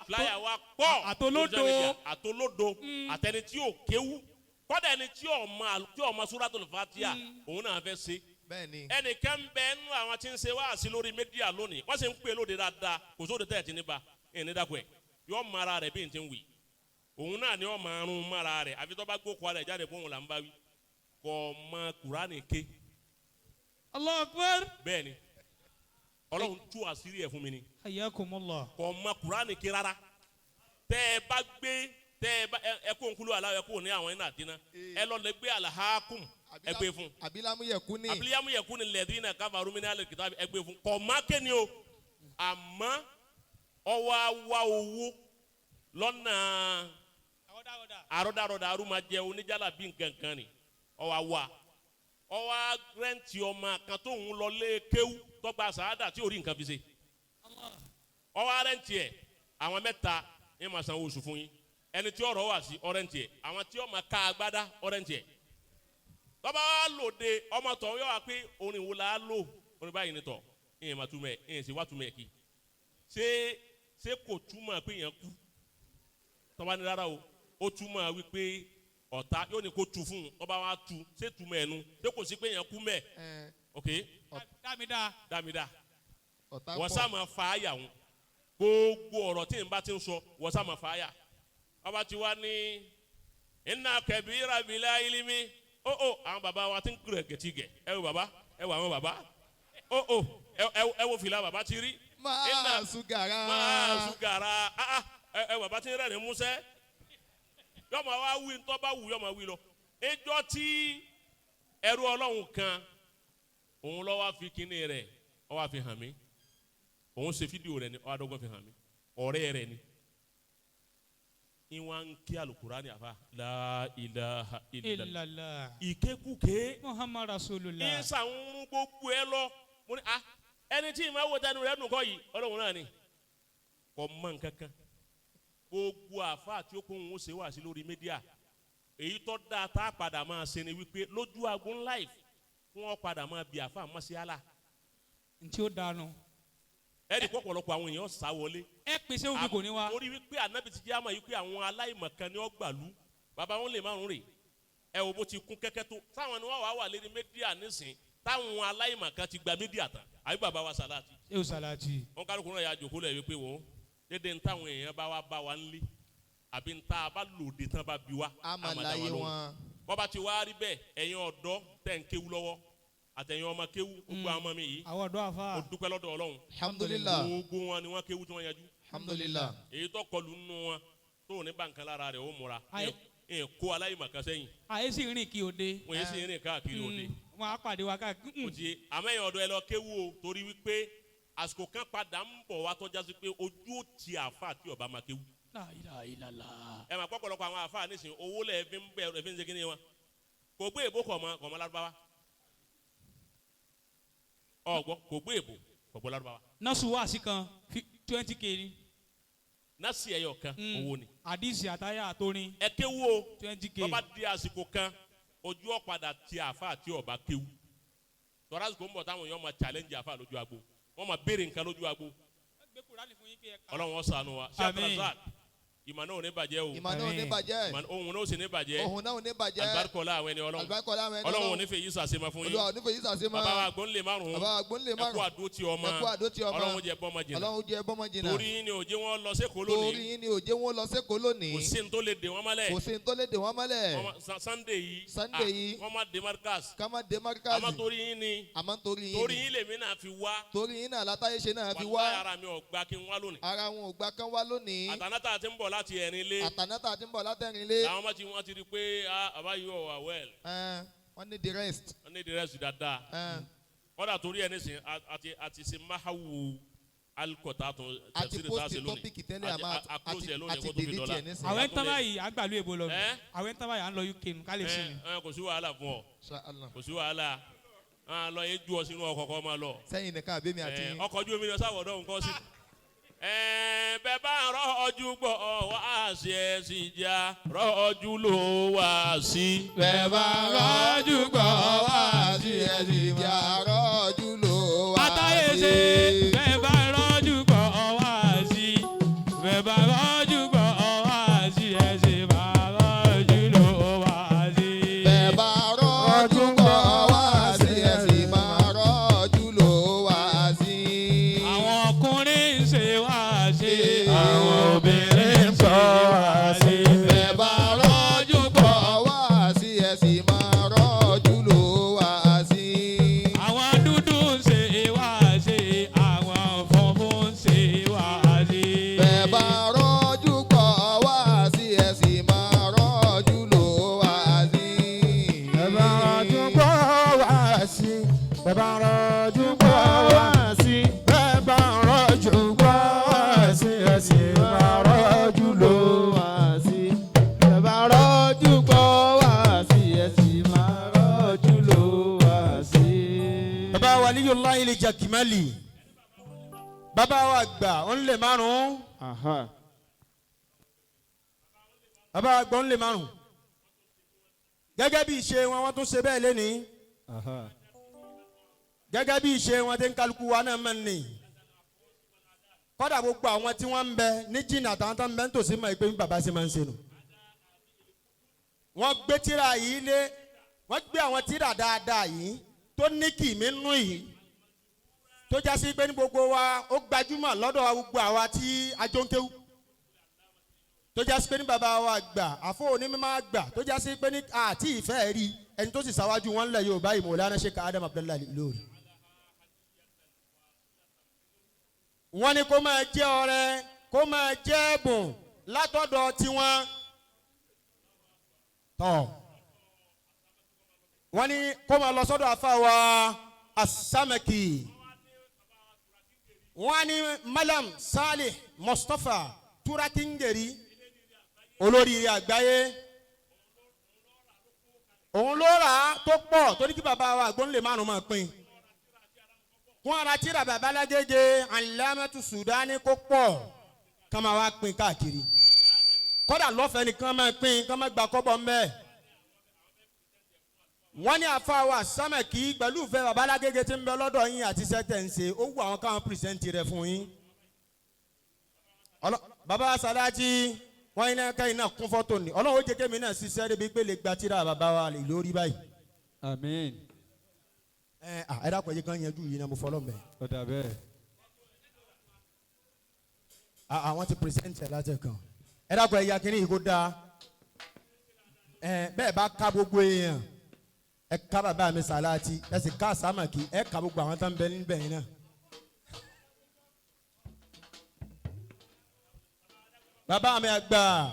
Flyer wa pọ̀. Àtolódo. Lórí social media, àtolódo, àtẹni tí ò kéwú, kọ́dà ẹni tí ò mọ, tí ò mọ Suratul Fatiha, òun náà fẹ́ ṣe. Bẹ́ẹ̀ni. Ẹnìkan bẹ nínú àwọn tí ń ṣe wáàsí lórí media lónìí, wọ́n sì ń pè lóde dáadáa, kò sóde tẹ̀ tí ní ba ẹ̀ ní dàpọ̀ ẹ̀ yọ mara rẹ̀ bí n ti ń wì, òun náà ni ọ máa rún mara rẹ̀ àfi tó bá gbókò rẹ̀ jáde fún òun là ń bá wí, kò mọ Kùránì ké. Allahu Akbar. Bẹ́ẹ̀ ni, Ọlọ́run tú àṣírí ẹ̀ fún mi ni. Hayyakumullah. Kò mọ Kùránì ké rárá. Tẹ́ ẹ bá gbé, tẹ́ ẹ bá ẹ kó nkúlù aláwọ̀, ẹ kó ní àwọn iná àdínà, ẹ lọ lè gbé alahakum, ẹ gbé fún. Abilamuyẹ̀kú ni. Abilamuyẹ̀kú ni lẹ́dínà káfàrú mi ní alẹ́ kìtàbí, ẹ gbé fún. Kò má kéni o, àmọ́ ọwọ́ awa owó lọ́nà àrọ́dàrọ́dà arúmajẹ oníjàlá bí nkankan ni ọwọ́ awa ọwọ́ rent ọmọ kan tó ń lọ lé kéwú tọ́gbà sàádà tí ò rí nǹkan fi ṣe. Ọwọ́ rent ẹ̀, àwọn mẹ́ta ní ma sanwó oṣù fún yín. Ẹni tí ọ̀rọ̀ wà sí ọ̀rẹ́ntì ẹ̀, àwọn tí ọmọ ká agbádá ọ̀rẹ́ntì ẹ̀. Tọ́ba wa lòde ọmọ tọ̀ yọ wá pé orin wo la lò? Orin báyìí ni tọ̀ ẹ̀yìn ma túmọ̀ ẹ̀, ẹ̀yìn sì wá túmọ̀ ẹ̀ kí ṣé kò túmọ̀ pé yẹn kú? Tọ́ba ní rárá o, ó túmọ̀ wípé ọ̀tá yóò ní kó tu fún un. Tọ́ba wa tu, ṣé túmọ̀ ẹ̀ nu? Ṣé kò sí pé yẹn kú mẹ́? Ok. Dámidá. Dámidá. Ọ̀tá Wọ́n pọ̀. sá ma fa àyà wọn. Gbogbo ọ̀rọ̀ tí n bá ti ń sọ, wọ́n sá ma fa àyà. Ọba ti wá ní iná kẹbíra bìlá ilimi ó àwọn baba wa ti ń kúrẹ̀ gẹ̀tìgẹ̀. Ẹ wo baba, ẹ wo àwọn baba, ó ẹ wo fìlà baba ti rí. Máa sùgàrà. Máa sùgàrà. Ah ah, ẹ baba ti ń rẹ́rìn músẹ́. Yọmọ wa wí ntọ́ bá wù, yọmọ wí lọ. Ẹjọ́ tí ẹrú Ọlọ́run kan òun lọ́ wá fi kíní rẹ̀ ọ wá fi hàn mí. Òun ṣe fídíò rẹ̀ ni, ọ adọ́gbọ́n fi hàn mí. Ọ̀rẹ́ rẹ̀ ni ìwọ̀n ń kí alukurani àfa la ilaha illallah. Illallah. Ìkékùké. Muhammad Rasulullah. Ìsà ń rún gbogbo ẹ lọ. Mo ní ah, ẹni tí ìmọ̀ wò tẹnu rẹ̀ nù kọ́ yìí, Ọlọ́run náà ni kò mọ nǹkan kan. Gbogbo àfa àti okòwò ń ṣe wá sí lórí media, èyí tó dáa tá a padà máa ṣe ni wípé lójú agun live kí wọ́n padà máa bi àfa mọ́síálà. Ntí ó dànù. Ẹnì kọ́pọ̀lọpọ̀ àwọn èèyàn sá wọlé. Ẹ pèsè òfin kò ní wá. Torí wípé ànábì ti jẹ́ àmọ̀ yìí pé àwọn aláìmọ̀kan ni ó gbàlú bàbá wọn lè márùn rè. Ẹ wo bó ti kún kẹ́kẹ́ tó táwọn ni wọ́n wà wà lérí media nísìn táwọn aláìmọ̀kan ti gba media tán àbí bàbá wa Sàláàtì. Ṣé o Sàláàtì. Wọn kálukú náà yà jòkó lẹ̀ wípé wọ́n dédé ń táwọn èèyàn bá wa bá wa ń lé àbí ń tá a bá lòdì tán bá bí wa. Amalaye wọn. Wọ́n bá ti wá rí bẹ́ẹ̀, ẹ̀yin ọ̀dọ́ tẹ̀ ń kéwú lọ́wọ́ àtẹ̀yin ọmọ kéwú, gbogbo àwọn ọmọ mi yìí, Àwọn ọ̀dọ́ àfa. mo dúpẹ́ lọ́dọ̀ Ọlọ́run. Alhamdulillah. Gbogbo wọn ni wọ́n kéwú tí wọ́n yanjú. Alhamdulillah. Èyí tó kọlu nínú wọn tó ní bàǹkan lára rẹ̀ ó múra ẹ̀ kó aláìmọ̀kan sẹ́yìn. Àyè sì rìn kí òde. Wọ́n yé sì rìn káàkiri òde. Wọ́n á pàdé wa káàkiri. Kò tiẹ̀ àmọ́ ẹ̀yin ọ̀dọ́ ẹ lọ kéwú o, torí wípé àsìkò kan padà ń bọ̀ wá tọ́já sí pé ojú ó ti àáfà tí ọba máa kéwú. La ilaha illallah. Ẹ máa pọ̀pọ̀lọpọ̀ àwọn àáfà nísìnyí owó lẹ̀ fi ń bẹ̀ ẹ fi ń ṣe kíni wọn. Kò gbé èbó kọ̀ mọ́ kọ̀ mọ́ lárúbáwá. Ọ̀gbọ́ kò gbé èbó kò gbọ́ lárúbáwá. Nọ́ọ̀sì wá sí kan 20K ni. Nọ́ọ̀sì ẹ̀yọ̀ kan owó ni. Àdìsí àtàyà àtorin. Ẹ kéwú o. 20K. Bọ́bá di àsìkò kan ojú ọ̀padà ti àáfà tí ọba kéwú. Tọ́lá àsìkò ń bọ̀ táwọn èèyàn máa challenge àáfà lójú agbo. Wọ́n máa béèrè nǹkan lójú agbo. Ọlọ́run ó ṣàánú wa. Ṣé Abdulrasaq ìmọ̀ náà ò ní bàjẹ́ o. Ìmọ̀ náà ò ní bàjẹ́. Ohun náà ò sì ní bàjẹ́. Ohun náà ò ní bàjẹ́. Alibarikọla àwọn ẹni Ọlọ́run. Alibarikọla àwọn ẹni Ọlọ́run. Ọlọ́run ò ní fẹ́ yí sàṣemọ fún yín. Olúwa ò ní fẹ́ yí sàṣemọ. Bàbá wa Àgbónlé márùn-ún. Bàbá wa Àgbónlé márùn-ún. Ẹ kú àdó ti ọmọ. Ẹ kú àdó ti ọmọ. Ọlọ́run jẹ́ bọ́mọ jìnnà. Ọlọ́run jẹ́ bọ́mọ jìnnà. Torí yín ni òjé wọn lọ sẹ́kọ̀ọ́ lónìí. Torí yín ni òjé wọn lọ sẹ́kọ̀ọ́ lónìí. Kò sí ní tó lè dè wọ́n mọ́lẹ̀. Kò sí ní tó lè dè wọ́n mọ́lẹ̀. Sunday yìí. Sunday yìí. Wọ́n má dé Markaz. Ká má dé Markaz. Àmọ́ torí yín ni. Àmọ́ torí yín ni. Torí yín lèmi náà fi wá. Torí yín náà látàyè ṣe náà fi wá. Wàláhì ara mi ò gbà kí n wá lónìí. Ara wọn ò gbà kán wá lónìí. Àtànátà ti ń bọ̀ láti ẹ̀rin lé. Àtànátà ti ń bọ̀ látẹ̀rin lé. Làwọn ọmọ tí wọ́n ti rí pé àbá yìí ọ̀ wà well. Wọ́n ní the rest. Wọ́n ní the rest dáadáa. Kọ́dà torí ẹ̀ nísìnyí àti ṣe máhàwù alikọta tún àti post topic tẹ́lẹ̀ àmọ́ àti delete ẹ̀ nísìnyí. Àwẹ̀ ń tán báyìí àgbàlú èbó lọ. Àwẹ̀ ń tán báyìí à ń lọ UK nù ká lè sinmi. Kò sí wàhálà fún ọ. Kò sí wàhálà. Lọ yẹn ju ọ sínú ọkọ̀ kọ́ máa lọ. Sẹ́yìn nìkan àbí mi àti yín. Ọkọ̀ ojú omi ni ọ̀sán àwọ̀dọ̀ nǹkan sí. Bẹ́ẹ̀ bá rọ́ọ̀jú gbọ́ wá sí ẹ sì já rọ́ọ̀jú ló wá sí. Bẹ́ẹ̀ bá rọ́ọ̀jú gbọ́ wá sí ẹ sì já rọ́ọ̀jú ló wá sí. Àtàyè ṣe bẹ́ẹ̀ bá rọ́ọ̀jú gbọ́ wá sí. Bẹ́ẹ̀ bá rọ́ọ̀jú gbọ́ wá sí ẹ sì bá rọ́ọ̀jú ló wá sí. Bẹ́ẹ̀ bá rọ́ọ̀jú gbọ́ wá sí ẹ sì bá rọ́ọ̀jú ló wá sí. Àwọn ọkùnrin ń ṣe wá sí. Àwọn obìnrin ń sọ wá sí. Bẹ́ẹ̀ bá rọ́ọ̀jú gbọ́ wá sí ẹ sì máa rọ́ọ̀jú ló wá sí. Àwọn dúdú ń ṣe wá sí. Àwọn funfun ń ṣe wá sí. Bẹ́ẹ̀ bá rọ́ọ̀jú gbọ́ wá sí ẹ sì máa rọ́ọ̀jú ló wá sí. Bẹ́ẹ̀ bá rọ́ọ̀jú gbọ́ wá sí. Bẹ́ẹ̀ bá rọ́ọ̀jú gbọ́ wá sí. Bẹ́ẹ̀ bá rọ́ọ̀jú gbọ́ wá sí ẹ sì máa rọ́ọ̀jú lò wá sí. Bẹ́ẹ̀ bá rọ́ọ̀jú gbọ́ wá sí ẹ sì máa rọ́ọ̀jú lò wá sí. Bàbá Waliyullahi lè Jakimali. Bàbá wa gbà ó ń lè márùn-ún. Bàbá wa gbà ó ń lè márùn-ún. Gẹ́gẹ́ bí ìṣe wọn, wọ́n tún ṣe bẹ́ẹ̀ lénìí. Gẹ́gẹ́ bí ìṣe wọn tí ń kálukú wa náà mọ̀ ní. Kọ́dà gbogbo àwọn tí wọ́n ń bẹ ní jìnnà àtàwọn tó ń bẹ nítòsí mọ̀ pé bí bàbá ṣe máa ń ṣe nù. Wọ́n gbé tírà yìí lé, wọ́n gbé àwọn tírà dáadáa yìí tó ní kìmí nú yìí tó já sí pé ní gbogbo wa ó gbajúmọ̀ lọ́dọ̀ gbogbo àwa tí a jọ ń kéwú, tó já sí pé ní bàbá wa gbà àfọ onímọ̀ gbà tó já sí pé ní àti ìfẹ́ rí ẹni tó sì ṣáwájú wọn lẹ̀ Yorùbá yìí Mọ̀lánà Sheikh Adam Abdullahi Ilory. Wọ́n ní kó máa jẹ́ ọrẹ kó máa jẹ́ ẹ̀bùn látọ̀dọ̀ tiwọn. Tọ́ wọ́n ní kó máa lọ sọ́dọ̀ àfa wa Asamaki. Wọ́n ní Malam Salih Mustapha Turakingeri olóríire àgbáyé òun ló rà á tó pọ̀ torí kí bàbá wa Àgbónlé márùn máa pín kún ara tíra bàbá Lágége Alamatu Sudani kó pọ̀ ká máa wá pín káàkiri kódà lọ́fẹ̀ẹ́ nìkan máa pín ká máa gba kọ́bọ̀ ńbẹ́. Wọ́n ní àfa wa Sámẹ̀kì pẹ̀lú ìfẹ́ bàbá Lágége tí ń bẹ lọ́dọ̀ yín àti sẹ́tẹ̀ ń ṣe ó wù àwọn káwọn pìrìsẹ́ǹtì rẹ̀ fún yín. Bàbá Sàlájì Wọ́n yín náà kẹ́yìn náà kún fọ́tò ní. Ọlọ́run ó jẹ́ kémi náà ṣiṣẹ́ débi pé lè gba tíra bàbá wa lè lórí báyìí. Àmín. Ẹ à ẹ dákun, ẹ jẹ́ kán yanjú yìí náà, mo fọlọ́ mẹ́. Ọ̀dà bẹ́ẹ̀. Àwọn ti present ẹ̀ láti kan. Ẹ dákun, ẹ ya kínní yìí kó dáa. Ẹ bẹ́ẹ̀ bá ká gbogbo èèyàn, ẹ ká bàbá mi Sàláàtì, ẹ sì ká Sàmàkì, ẹ ká gbogbo àwọn tó ń bẹ níbẹ̀ yìí náà. Bàbá mi àgbà,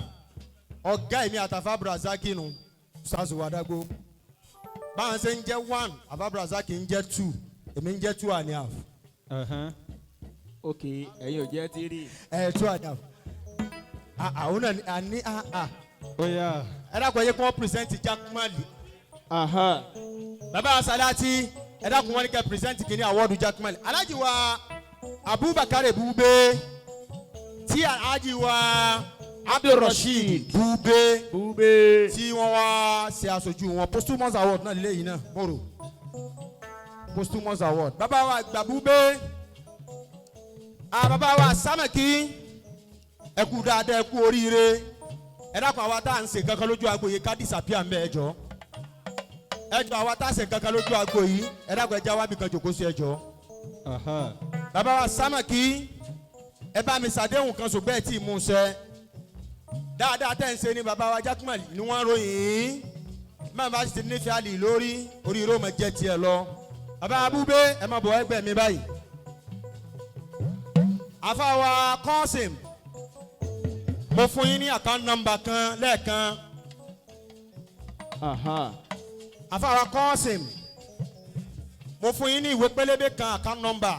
ọ̀gá èmi àtàfà Brazaki nu Sars Wadago, báwọn ṣe ń jẹ́ one, àfà Brazaki ń jẹ́ two, èmi ń jẹ́ two and a half. Ok, ẹ̀yin ò jẹ́ tírì. Ẹ two and a half. Àwọn náà àní. Ó yá. Ẹ dákun, ẹ yẹ kí wọ́n present Jack Mali. Bàbá Salati, ẹ dákun, wọ́n ní kẹ́ present kìíní awọ́dù Jack Mali. Alhaji wa Abubakar Bube, tí Alhaji wa Abdulrasheed Bube Bube. tí wọ́n wá ṣe aṣojú wọn, posthumous award náà lélẹ́yìn náà mọ̀rọ̀, posthumous award. Bàbá wa àgbà Bube, bàbá wa Samaki, ẹ kú dáadáa, ẹ kú oríire. Ẹ dákun, àwa tá à ń ṣe kankan lójú agbo yìí, ká disappear ń bẹ. Ẹ jọ, ẹ jọ, àwa tá à ń ṣe kankan lójú agbo yìí, ẹ dákun, ẹ já wá bí kan jòkó sí, ẹ jọ. Bàbá wa Samaki, ẹ bá mi ṣàdéhùn kan, ṣùgbọ́n ẹ tí ì mú un ṣẹ. Dáadáa tẹ́ ń ṣe ni bàbá wa Jackman ni wọ́n ròyìn. Máa bá ti nífẹ̀ẹ́ àlè lórí orí irú ọmọ jẹ́ tiẹ̀ lọ. Bàbá Abúgbé, ẹ má bọ̀ ẹgbẹ́ mi báyìí. Àfàwà Kọ́sìm, mo fún yín ní account number kan lẹ́ẹ̀kan. Àfàwà Kọ́sìm, mo fún yín ní ìwé pélébé kan, account number.